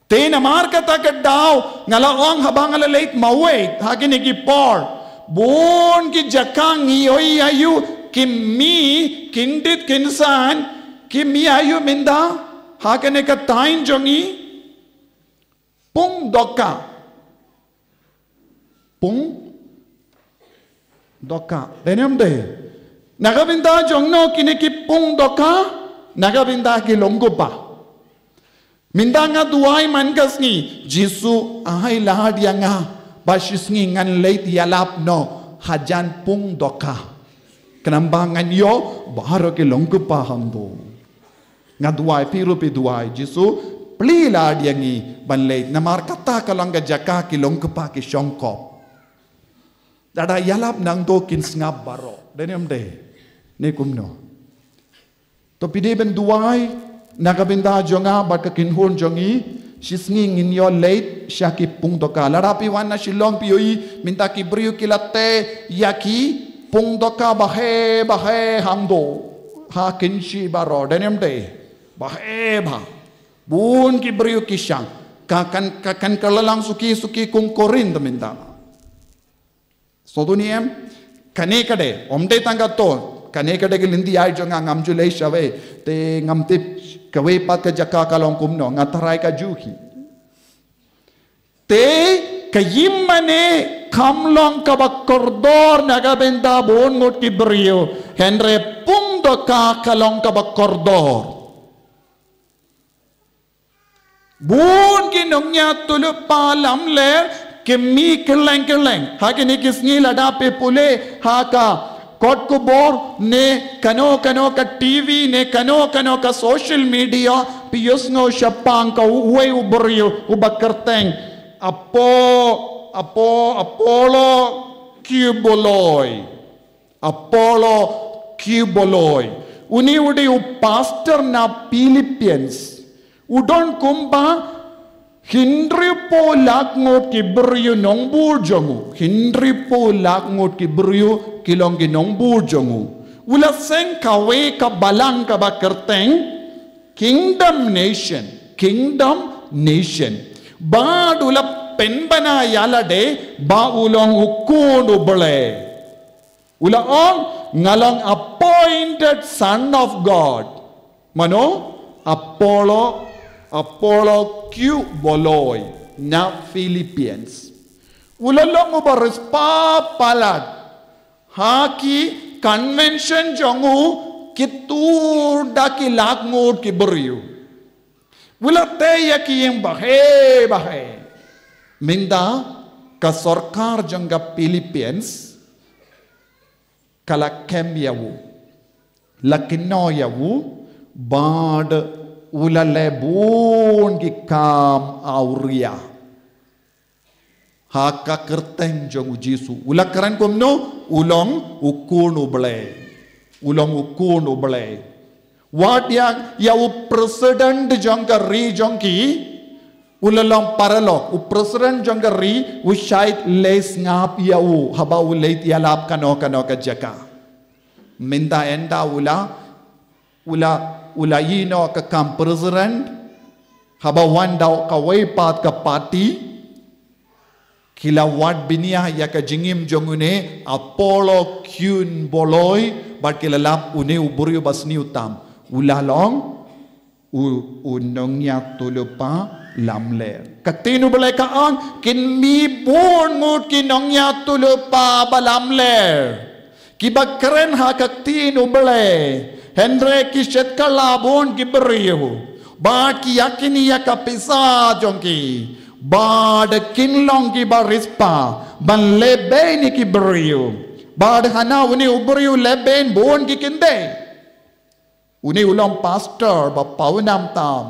Te namar kata ka daw nga la ong haba nga la leit mawei ha kine ki por. Bun ki jaka ngi ïohi ïa u, ki mih kyndit kynsan, ki mih ïa u mynta ha kane ka thaiñ jong ngi. Pung dohkha. Pung dohkha. Dei ne ym dei? Na ka bynta jong no kine ki pung dohkha? Na ka bynta ki longkpa. Mynta nga duwai man ka sngi, Jisu ai lad ïa nga ba shisngi ngan leit ïalap noh hajan pung dohkha. Khnang ba ngan ïoh baroh ki longkpa hangto. Nga duwai, phi ruh phi duwai, Jisu plie lad ïa ngi ban leit, namar kata ka long ka jaka ki longkpa ki shongkop. Lada ïalap nangto kin sngap baroh. Dei ne ym dei? Ne kumno? To phi dei ban duwai na ka bynta jong nga bad ka kynhun jong ngi, shisngi ngin ïoh leit sha ki pung dohkha. Lada phi wan na Shillong phi ïohi mynta ki briew ki la teh ïa ki pung dohkha baheh baheh hangto. Ha Kynshi baroh, dei ne ym dei? Baheh bha. Bun ki briew ki shang. Ka kan, ka kan kylla lang suki suki kum korin te mynta. Sngewthuh ne em? Kane ka dei, ym dei tang kato. Kane ka dei ka lynti ïaid jong nga, ngam ju leit shawei. Te ngam tip kawei pat ka jaka ka long kumno, nga tharai kajuh hi. Te ka ïing mane kam long kaba kordor na ka bynta bun ngut ki briew. Hynrei pung dohkha ka long kaba kordor. Bun ki nongïathuhlypa lamler Ki mih kylleng kylleng. Ha kine ki sngi lada phi pule ha ka kot khubor ne kano kano ka T V ne kano kano ka social media, phi ïohsngew shaphang ka uwei u briew uba kyrteng Apo, Apo, Apollo Kyuboloi. Apollo Kyuboloi. Une u dei u pastor na Philippines. U don kumba hynriewphew lak ngut ki briew nongbud jong u. Hynriewphew lak ngut ki briew ki long ki nongbud jong u. U la seng kawei ka balang kaba kyrteng Kingdom Nation. Kingdom Nation. Bad u la pynbna ïa lade ba u long u khun u Blei. U la ong, nga long appointed son of God. Mano? Apollo, Apollo Kyuboloi na Philippines. U la long uba riewspah palat. Ha ki convention jong u ki tur da ki lak ngut ki briew. U la tei ïa ki ïing bahei bahei. Mynta ka sorkar jong ka Philippines ka la kem ïa u, la kynnoh ïa u, bad u la leh bun ki kam awria ha ka kyrteng jong u Jisu. U la kren kumno? U long u khun u Blei. U long u khun u Blei. Wat ïa, ïa u president jong ka ri jong ki, u la long paralok, u president jong ka ri, u shait leit sngap ïa u haba u leit ïalap kano kano ka jaka. Mynta ynda u la, u la, u la ïehnoh ka kam president, haba wan da kawei pat ka party, ki la wad bniah ïa ka jingim jong une Apollo Kyuboloi, bad ki la lap une u briew ba sniew tam. U la long u, u nongïathuhlypa lamler. Ka ktien u Blei ka ong, kin mih bun ngut ki nongïathuhlypa ba lamler. Kiba kren ha ka ktien u Blei. Hynrei ki shet kylla bun ki briew. Bad ki ïakhih ïa ka pisa jong ki. Bad kin long kiba riewspah ban lehbeiñ ïa ki briew. Bad hana une u briew lehbeiñ bun ki kyndei. Une u long pastor ba pawnam tam.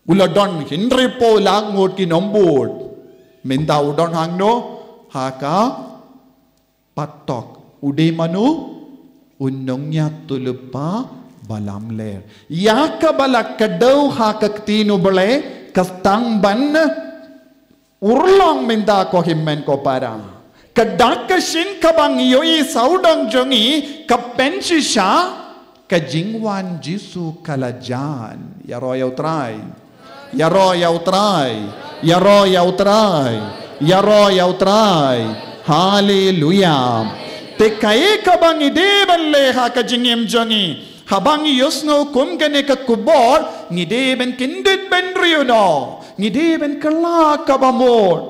U la don hynriewphew lak ngut ki nongbud. Mynta u don hangno? Ha ka patok. U dei mano? U nongïathuhlypa ba lamler. Ïa kaba la kdew ha ka ktien u Blei ka sdang ban urlong mynta ko hynmen ko para. Ka dak ka shin kaba ngi ïohi sawdong jong ngi ka pynshisha ka jingwan Jisu ka la jan. Ïaroh ïa u Trai. Ïaroh ïa u Trai. Ïaroh ïa u Trai. Ïaroh ïa u Trai. Haleluia. Te kaei kaba ngi dei ban leh ha ka jingim jong ngi? Haba ngi ïohsngew kum kane ka khubor, ngi dei ban kyndit bynriew noh. Ngi dei ban kylla kaba mut.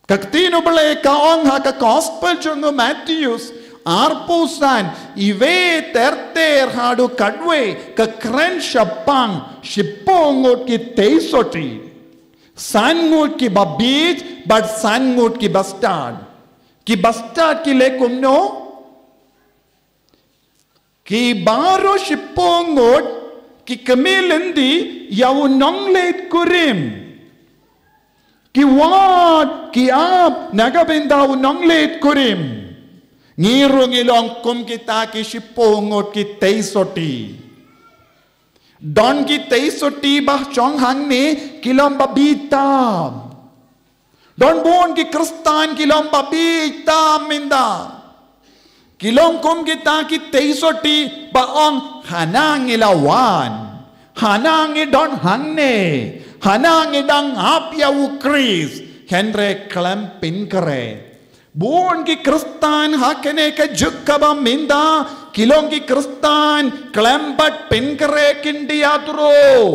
Ka ktien u Blei ka ong ha ka gospel jong u Mathaios, arphew san, iwei ter ter haduh khatwei, ka kren shaphang shiphew ngut ki tei sotti. San ngut kiba bieit, bad san ngut kiba stad. Kiba stad ki leh kumno? Ki baroh shiphew ngut ki kmie lynti ïa u nongleit kurim. Ki wad, ki ap na ka bynta u nongleit kurim. Ngi ruh ngi long kum kita ki shiphew ngut ki tei sotti. Don ki tei sotti ba shong hangne ki long ba bieit tam. Don bun ki Khristan ki long ba bieit tam mynta. Ki long kum kita ki tei sotti ba ong, hana ngi la wan, hana ngi don hangne, hana ngi dang ap ïa u Khrist, hynrei khlem pynkhreh. Bun ki Khristan ha kane ka juk kaba mynta, ki long ki Khristan khlem pat pynkhreh khyndiat ruh.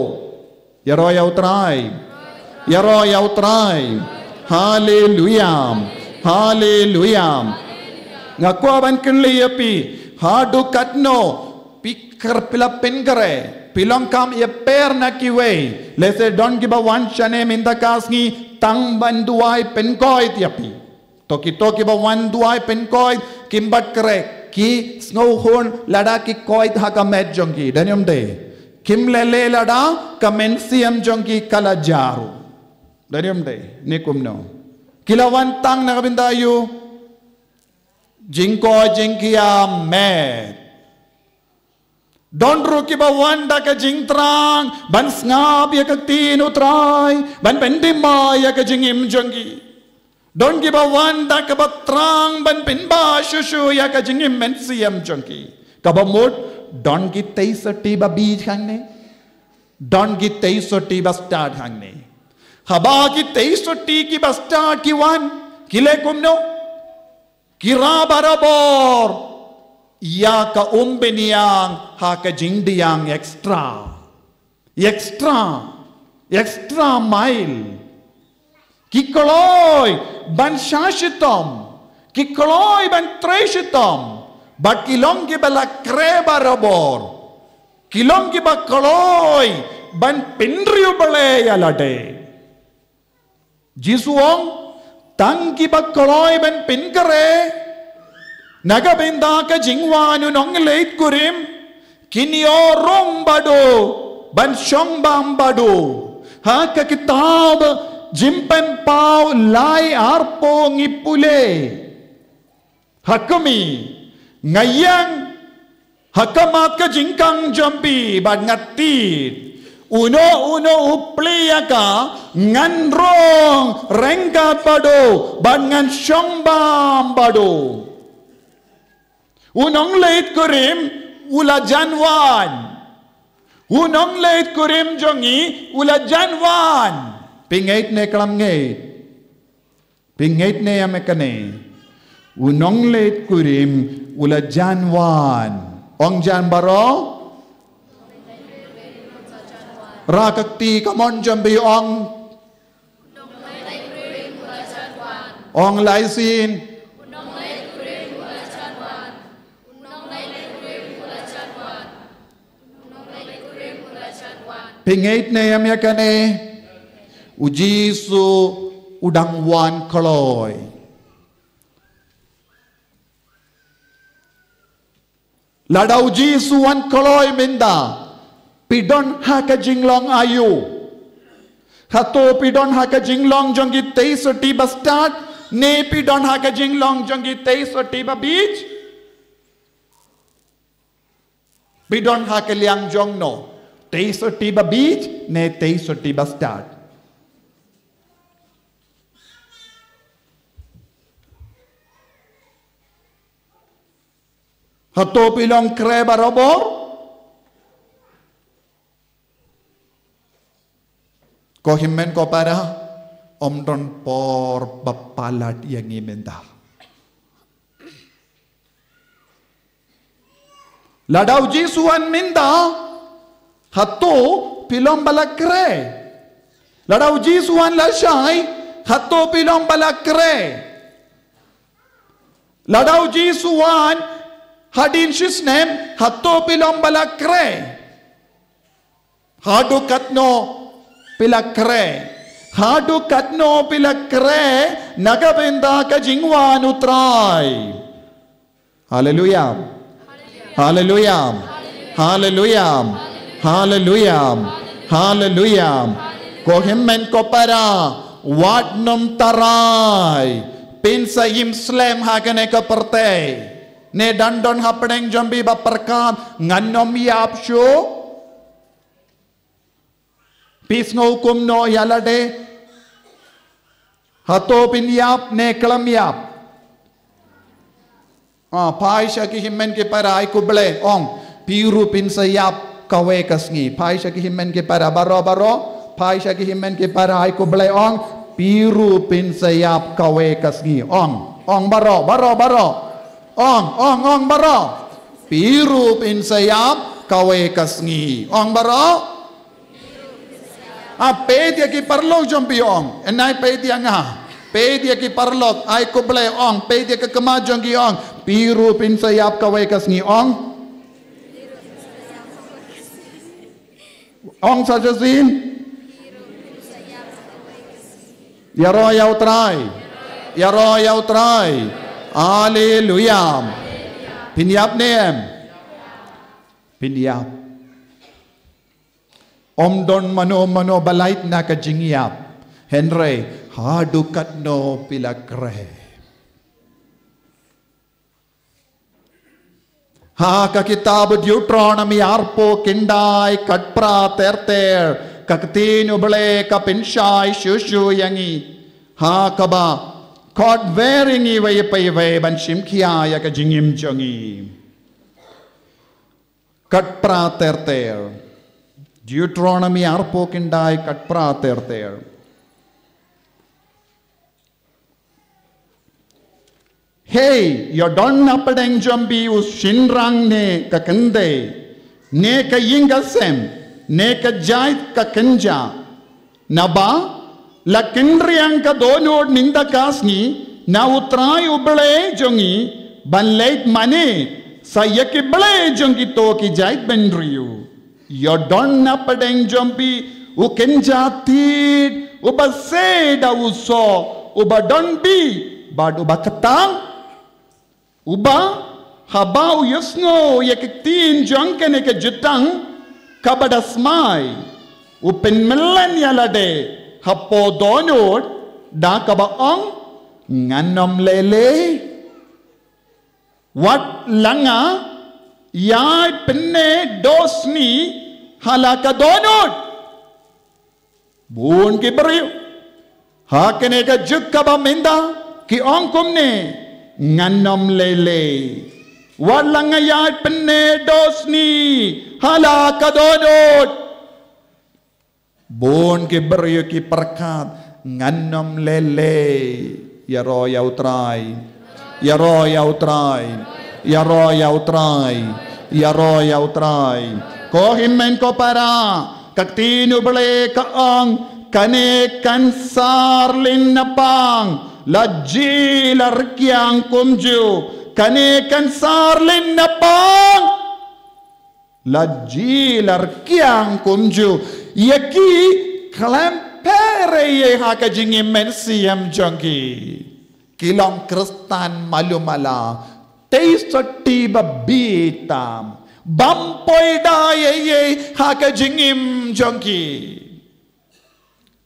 Ïaroh ïa u Trai. Ïaroh ïa u Trai. Haleluia. Haleluia. Nga kwah ban kylli ïa phi, haduh katno phi khlem, phi la pynkhreh? Phi long kam ïa per na kiwei. Lehse don kiba wan shane mynta ka sngi tang ban duwai pynkoit ïa phi. To kito kiba wan duwai pynkoit kim pat khreh, ki sngewhun lada ki koit ha ka met jong ki. Don ne ym dei? Kim leh leh lada ka mynsiem jong ki ka la jaru. Don ne ym dei? Ne kumno? Ki la wan tang na ka bynta ïa u jingkoit jingkhia met. Don ruh kiba wan da ka jingthrang ban sngap ïa ka ktien u Trai, ban pyndem bha ïa ka jingim jong ki. Don kiba wan da kaba thrang ban pynbha shuh shuh ïa ka jingim mynsiem jong ki. Kaba mut, don ki tei sotti ba bieit hangne. Don ki tei sotti ba stad hangne. Haba ki tei sotti kiba stad ki wan, ki leh kumno? Ki rah barabor ïa ka umbynïang ha ka jingdiang extra. Extra. Extra mile. Ki kloi ban shah shitom. Ki kloi ban trei shitom. Bad ki long kiba la khreh barabor. Ki long kiba kloi ban pynriewblei ïa lade. Jisu u ong, tang kiba kloi ban pynkhreh na ka bynta ka jingwan u nongleit kurim, kin ïoh rung bad u, ban shong bam bad u. Ha ka kitab Jingpynpaw lai arphew ngi pule. Ha khmih, nga ïeng ha khmat ka jingkhang jong phi bad nga tied. Uno uno u plie ïa ka, ngan rung ryngkat bad u bad ngan shong bam bad u. U nongleit kurim u la jan wan. U nongleit kurim jong ngi u la jan wan. Phi ngeit ne khlem ngeit? Phi ngeit ne ïa me kane? U nongleit kurim u la jan wan. Ong jan baroh. Rah ka kti, come on, jong phi, ong. Ong lai sien. Phi ngeit ne em ïa kane? U Jisu u dang wan kloi. Lada u Jisu u wan kloi mynta, phi don ha ka jinglong aïu? Hato phi don ha ka jinglong jong ki tei sotti ba stad, ne phi don ha ka jinglong jong ki tei sotti ba bieit? Phi don ha ka liang jong no? Tei sotti ba bieit ne tei sotti ba stad? Hato phi long khreh barabor? Ko hynmen ko para, ym don por ba palat ïa ngi mynta. Lada u Jisu u wan mynta, hato phi long ba la khreh? Lada u Jisu u wan lashai, hato phi long ba la khreh? Lada u Jisu u wan hadien shisnem, hato phi long ba la khreh? Haduh katno phi la khreh? Haduh katno phi la khreh na ka bynta ka jingwan u Trai? Haleluya. Haleluya. Haleluya. Haleluya. Haleluya. Ko hynmen ko para, wat nym tharai phin sa im slem ha kane ka pyrthei. Ne don don hapdeng jong phi ba pyrkhat, ngan nym ïap shuh? Phi sngew kumno ïa lade? Hato phin ïap ne khlem ïap? Ah, phai sha ki hynmen ki para, ai khublei, ong, phi ruh phin sa ïap kawei ka sngi. Phai sha ki hynmen ki para, baroh baroh. Phai sha ki hynmen ki para, ai khublei, ong, phi ruh phin sa ïap kawei ka sngi. Ong, ong baroh, baroh, baroh. Ong, ong, ong baroh. Phi ruh phin sa ïap kawei ka sngi. Ong baroh. Ah, peit ïa ki paralok jong phi, ong. Ynda peit ïa nga. Peit ïa ki paralok, ai khublei, ong. Peit ïa ka khmat jong ki, ong. Phi ruh phin sa ïap kawei ka sngi, ong. Ong sa shisien. Ïaroh ïa U Trai. Ïaroh ïa U Trai. Haleluya. Phin ïap ne em? Phin ïap. Ym don mano mano ba lait na ka jingïap. Hynrei haduh katno phi la kren. Ha ka kitab Deuteronomi arphew khyndai khatphra ter ter, ka ktien U Blei ka pynshai shuh shuh ïa ngi. Ha kaba khot wer ïa ngi iwei pa iwei ban shim khia ïa ka jingim jong ngi. Khatphra ter ter. Deuteronomi arphew khyndai khatphra ter ter. Hei, ïoh don na pdeng jong phi u shynrang ne ka kynthei, ne ka ïing ka sem, ne ka jait ka kynja. Naba la kynriang ka dohnud mynta ka sngi na U Trai U Blei jong ngi ban leit mane sa ïa ki blei jong kito ki jait bynriew. Ïoh don na pdeng jong phi u kynja tied uba sei da u soh, uba don bih bad uba ktah, uba haba u ïohsngew ïa ki ktien jong kane ka jutang kaba da smai, u pynmlien ïa lade hapoh dohnud da kaba ong, ngan ym lei lei. Wat la nga ïai pyneh dohsni ha la ka dohnud. Bun ki briew ha kane ka juk kaba mynta ki ong kumne, ngan ym lei lei. Wat la nga ïai pyneh dohsni ha la ka dohnud. Bun ki briew ki pyrkhat, ngan ym lei lei. Ïaroh ïa U Trai. Ïaroh ïa U Trai. Ïaroh ïa U Trai. Ïaroh ïa U Trai. Ko hynmen ko para, ka ktien U Blei ka ong, kane kan sar lynda pang, la jia la rkiang kumjuh. Kane kan sar lynda pang, la jia la rkiang kumjuh. Ïa ki khlem pher ei ei ha ka jingim mynsiem jong ki. Ki long Khristan malu mala. Tei sotti ba bitam. Bym poi da ei ei ha ka jingim jong ki.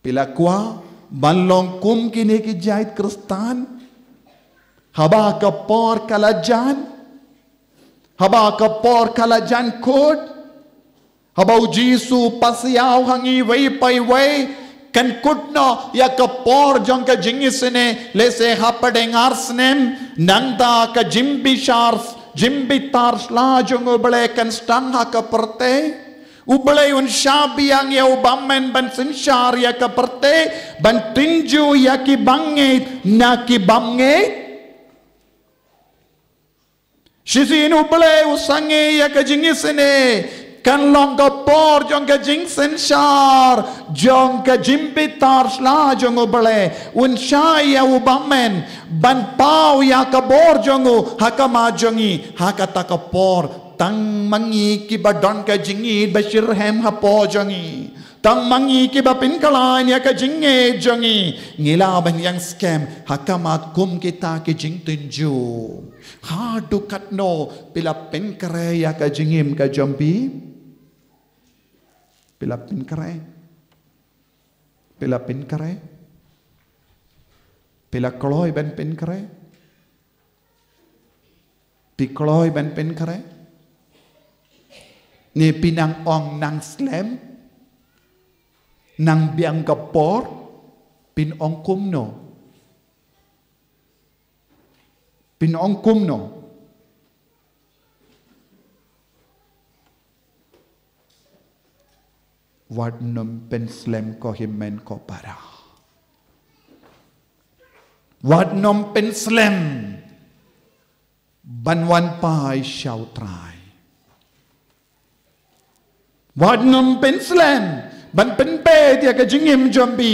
Phi la kwah ban long kum kine ki jait Khristan? Haba ka por ka la jan, haba ka por ka la jan kut, haba U Jisu u pasiaw ha ngi iwei pa iwei, kan kut noh ïa ka por jong ka jingisynei, lehse hapdeng ar snem, nangta ka jingbishar, jingbitar sla jong U Blei kan sdang ha ka pyrthei. U Blei un shah biang ïa u bymman ban synshar ïa ka pyrthei, ban tynjuh ïa ki bangeit na ki bym ngeit. Shisien U Blei u sangeh ïa ka jingisynei, kan long ka por jong ka jingsynshar, jong ka jingbitar sla jong U Blei, un shah ïa u bymman ban paw ïa ka bor jong u ha khmat jong ngi. Ha kata ka por, tang ma ngi kiba don ka jingïeit ba shitrhem hapoh jong ngi, tang ma ngi kiba pynkhlaiñ ïa ka jingngeit jong ngi, ngi lah ban ïeng skhem ha khmat kum kita ki jingtynjuh. Haduh katno phi la pynkhreh ïa ka jingim ka jong phi? Phi la pynkhreh? Phi la pynkhreh? Phi la kloi ban pynkhreh? Phi kloi ban pynkhreh? Ne phi nang ong nang slem, nang biang ka por? Phin ong kumno? Phin ong kumno? Wat nym pynslem ko hynmen ko para. Wat nym pynslem ban wan phai sha U Trai. Wat nym pynslem ban pynbeit ïa ka jingim jong phi.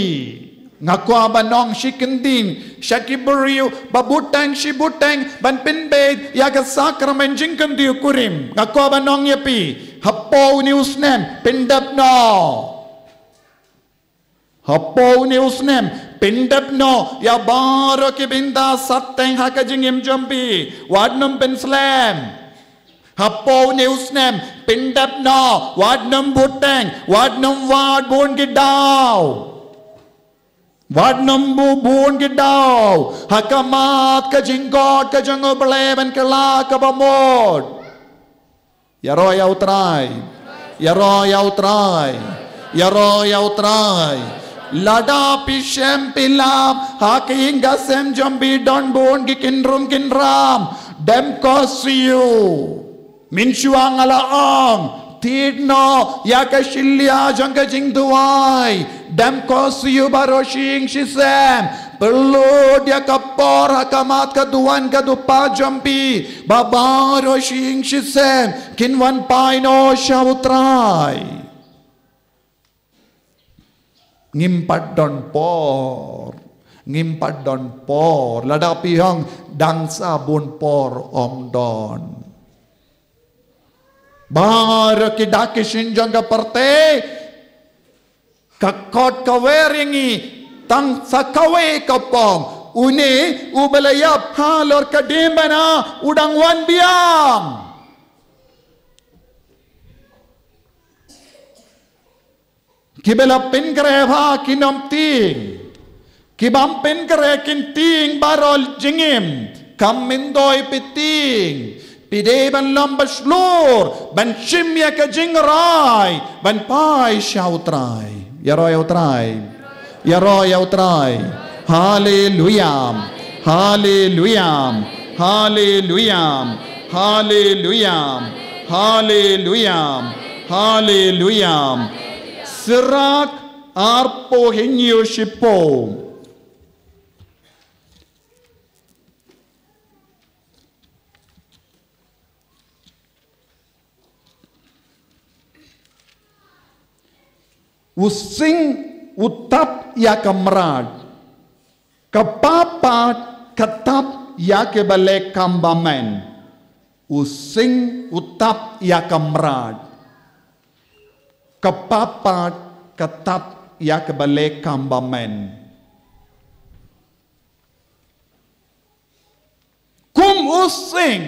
Nga kwah ban ong shi kyntien sha ki briew ba bteng shi bteng ban pynbeit ïa ka sakramen jingkyntiew kurim. Nga kwah ban ong ïa phi, Hapoh une u snem pyndep noh. Hapoh une u snem pyndep noh ïa baroh ki bynta sateng ha ka jingim jong phi. Wat nym pynslem. Hapoh une u snem pyndep noh, wat nym bteng, wat nym wad bun ki daw. Wat nym buh bun ki daw ha khmat ka jingkhot ka jong U Blei ban kylla kaba mut. Ïaroh ïa U Trai. Ïaroh ïa U Trai. Ïaroh ïa U Trai. Lada phi shem phi lap ha ka ïing ka sem jong phi don bun ki kynrum kynram, dem khuslai. Mynshuwa nga la ong, thied noh ïa ka shilliang jong ka jingduwai. Dem khuslai baroh shi ïing shi sem. Pynlut ïa ka por ha khmat ka duwan ka dupa jong phi ba baroh shi ïing shi sem kin wan phai noh sha U Trai. Ngim pat don por. Ngim pat don por. Lada phi ong dang sa bun por, ym don. Baroh ki dak ki shin jong ka pyrthei, ka kot ka wer ïa ngi tang sa kawei ka pom. Une uba la ïap halor ka diengphna u dang wan biang. Kiba la pynkhreh bha kin ym tieng. Kibym pynkhreh kin tieng baroh jingim. Kam myntoi phi tieng. Phi dei ban long ba shlur ban shim ïa ka jingrai ban phai sha U Trai. Ïaroh ïa U Trai. Ïaroh ïa U Trai. Haleluya. Haleluya. Haleluya. Haleluya. Haleluya. Haleluya. Sirak arphew hynñiew shiphew. U sing u tap ïa ka mrad. Ka pap pat ka tap ïa kiba leh kam bymmen. U sing u tap ïa ka mrad. Ka pap pat ka tap ïa kiba leh kam bymmen. Kum u sing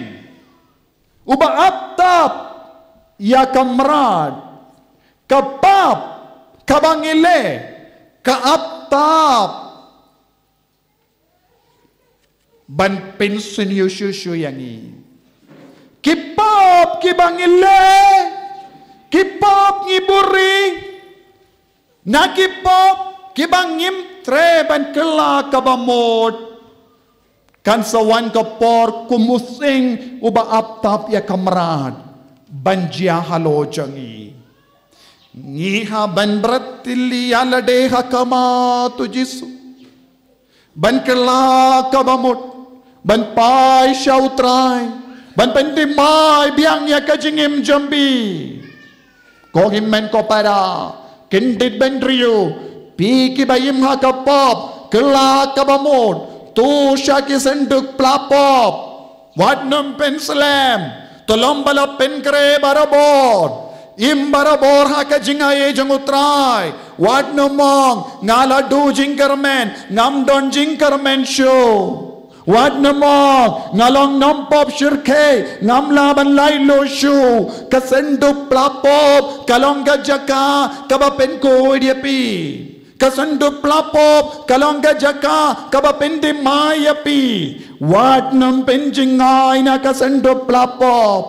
uba ap tap ïa ka mrad, ka pap kaba ngi leh ka ap tap ban pynsniew shuh shuh ïa ngi. Ki pap kiba ngi leh, ki pap ngi buhrieh, na ki pap kiba ngim treh ban kylla kaba mut, kan sa wan ka por kum u sing uba ap tap ïa ka mrad ban jia halor jong ngi. Ngi hap ban bret ïa lade ha khmat U Jisu. Ban kylla kaba mut, ban phai sha U Trai, ban pynthymmai biang ïa ka jingim jong phi. Ko hynmen ko para, kyndit bynriew, phi kiba im ha ka pap, kylla kaba mut, tu sha ki synduk pla pap. Wat nym pynslem, to long ba la pynkhreh barabor. Im barabor ha ka jingaiei jong U Trai. Wat nym ong, nga la duh jingkyrmen, ngam don jingkyrmen shuh. Wat nym ong, nga long nongpop shyrkhei, ngam lah ban laitluid shuh. Ka synduk pla pap ka long ka jaka kaba pynkhuid ïa phi. Ka synduk pla pap ka long ka jaka kaba pynthymmai ïa phi. Wat nym pynjngai na ka synduk pla pap.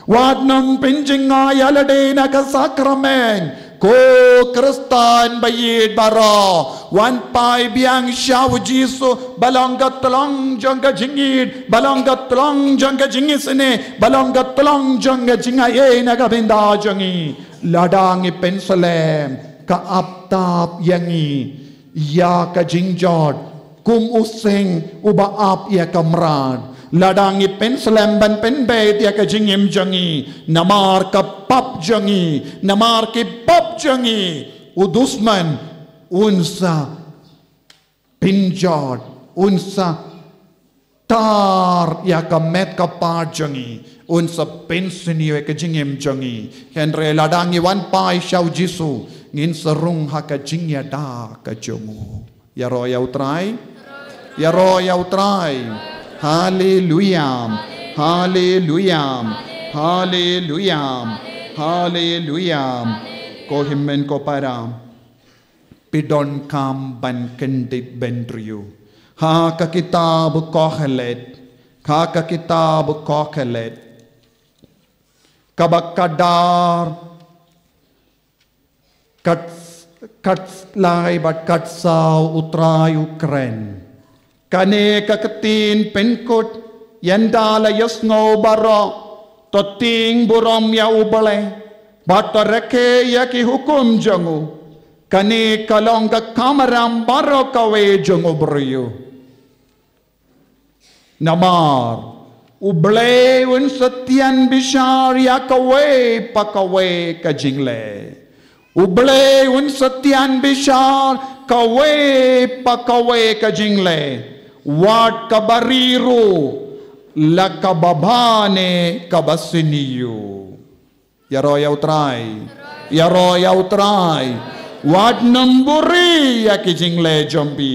Wat nym pynjngai ïa lade na ka sakramen. Ko Khristan ba ïeit baroh, wan phai biang sha U Jisu, ba long ka tlong jong ka jingïeit, ba long ka tlong jong ka jingisynei, ba long ka tlong jong ka jingaiei na ka bynta jong ngi. Lada ngi pynslem, ka ap tap ïa ngi ïa ka jingjot, kum u sing uba ap ïa ka mrad. Lada ngi pynslem ban pynbeit ïa ka jingim jong ngi namar ka pap jong ngi, namar ki pap jong ngi, u dusman un sa pynjot, un sa tar ïa ka met ka par jong ngi, un sa pynsniew ïa ka jingim jong ngi. Hynrei lada ngi wan phai sha u Jisu, ngin sa rung ha ka jingïada ka jong u. Ïaroh ïa u Trai. Ïaroh ïa u Trai. Haleluya. Haleluya. Haleluya. Haleluya. Ko hynmen ko para, phi donkam ban kyndit bynriew ha ka kitab Kohelet, ha ka kitab Kohelet, kaba khatdar, kat, khatlai bad khatsaw u Trai u kren. Kane ka ktien pynkut, ynda la ïohsngew baroh, to tieng burom ïa U Blei, bad to rakhe ïa ki hukum jong u. Kane ka long ka kamram baroh kawei jong u briew. Namar U Blei un sa tian bishar ïa kawei pa kawei ka jingleh. U Blei un sa tian bishar kawei pa kawei ka jingleh. Wat kaba ri ruh, la kaba bha ne kaba sniew. Ïaroh ïa u Trai. Ïaroh ïa u Trai. Wat nym buhrieh ïa ki jingleh jong phi.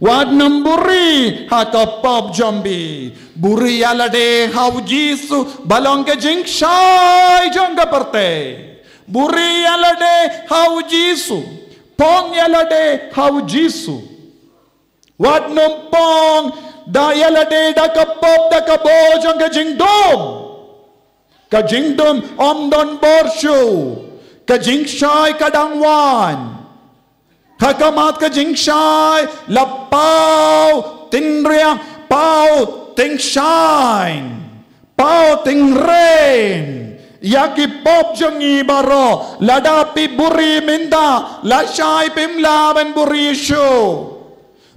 Wat nym buhrieh ha ka pop jong phi. Buhrieh ïa lade ha u Jisu, ba long ka jingshai jong ka pyrthei. Buhrieh ïa lade ha u Jisu. Phong ïa lade ha u Jisu. Wat nym phong da ïa lade da ka pop, da ka bor jong ka jingdum. Ka jingdum ym don bor shuh. Ka jingshai ka dang wan. Ha khmat ka jingshai la paw tynriang, paw tyngshaiñ, paw tyngreiñ ïa ki pop jong ngi baroh. Lada phi buhrieh mynta, lashai phim lah ban buhrieh shuh.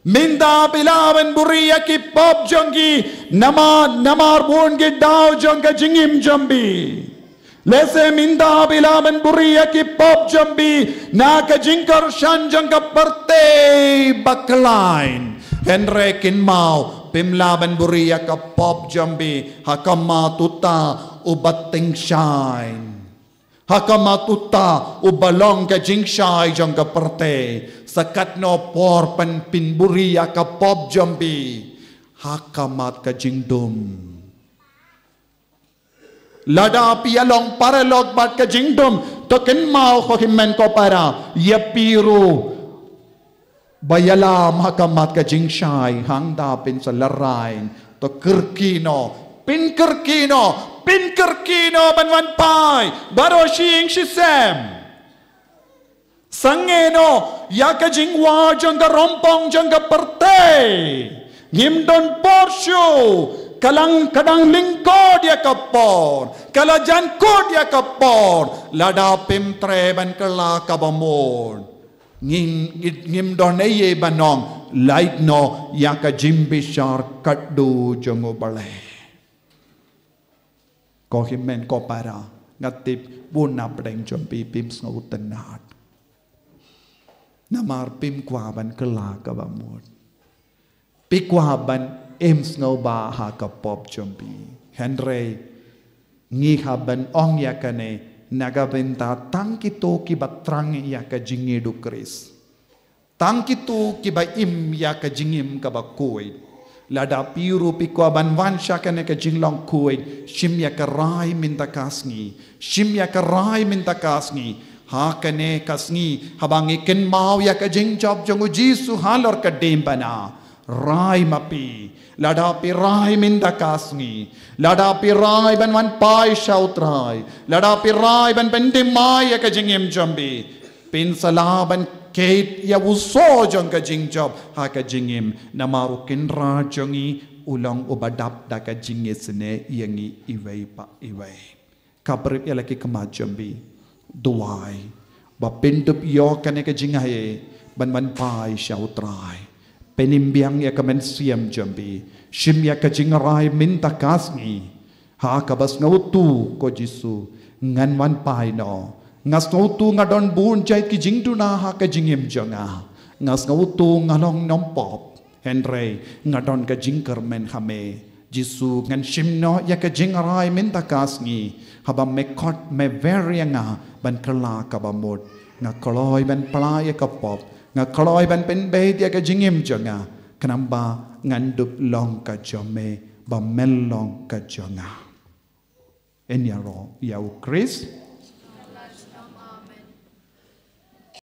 Mynta phi lah ban buhrieh ïa ki pop jong phi, namar, namar bun ki daw jong ka jingim jong phi. Lehse mynta phi lah ban buhrieh ïa ki pop jong phi na ka jingkyrshan jong ka pyrthei bakhlaiñ. Hynrei kynmaw, phim lah ban buhrieh ïa ka pop jong phi ha khmat uta uba tyngshaiñ. Ha khmat uta uba long ka jingshai jong ka pyrthei. Sa katno por phin, phin buhrieh ïa ka pop jong phi ha khmat ka jingdum. Lada phi ïalong paralok bad ka jingdum, to kynmaw ko hynmen ko para, ïa phi ruh ba ïalam ha khmat ka jingshai, hangta phin sa lehrain. To kyrkieh noh, phin kyrkieh noh, phin kyrkieh noh ban wan phai baroh shi ïing shi sem. Sangeh noh ïa ka jingwad jong ka rympong jong ka pyrthei. Ngim don por shuh, ka la, ka dang lyngkot ïa ka por, ka la jan kut ïa ka por. Lada phim treh ban kylla kaba mut, ngim, ngim don ei ei ban ong. Lait noh ïa ka jingbishar khadduh jong U Blei. Ko hynmen ko para, nga tip bun na pdeng jong phi phim sngewtynnad. Namar phim kwah ban kylla kaba mut. Phi kwah ban im sngewbha ha ka pop jong phi. Hynrei ngi hap ban ong ïa kane, na ka bynta tang kito kiba thrang ïa ka jingïeit u Khrist. Tang kito kiba im ïa ka jingim kaba khuid. Lada phi ruh phi kwah ban wan sha kane ka jinglong khuid, shim ïa ka rai mynta ka sngi. Shim ïa ka rai mynta ka sngi. Ha kane ka sngi, haba ngi kynmaw ïa ka jingjop jong u Jisu halor ka diengphna, rai ma phi. Lada phi rai mynta ka sngi, lada phi rai ban wan phai sha u Trai, lada phi rai ban pynthymmai ïa ka jingim jong phi, phin sa lah ban keit ïa u soh jong ka jingjop ha ka jingim. Namar u Kynrad jong ngi u long uba dap da ka jingisynei ïa ngi iwei pa iwei. Khapbrip ïa la ki khmat jong phi. Duwai ba phin dup ïoh kane ka jingaiei ban wan phai sha u Trai. Pynim biang ïa ka mynsiem jong phi. Shim ïa ka jingrai mynta ka sngi. Ha kaba sngewthuh, ko Jisu, ngan wan phai noh. Nga sngewthuh nga don bun jait ki jingduna ha ka jingim jong nga. Nga sngewthuh nga long nongpop. Hynrei nga don ka jingkyrmen ha me, Jisu, ngan shim noh ïa ka jingrai mynta ka sngi, haba me khot, me wer ïa nga ban kylla kaba mut. Nga kloi ban pla ïa ka pop, nga kloi ban pynbeit ïa ka jingim jong nga, khnang ba ngan dup long ka jong me, ba me long ka jong nga. Yn ïaroh ïa u Khrist.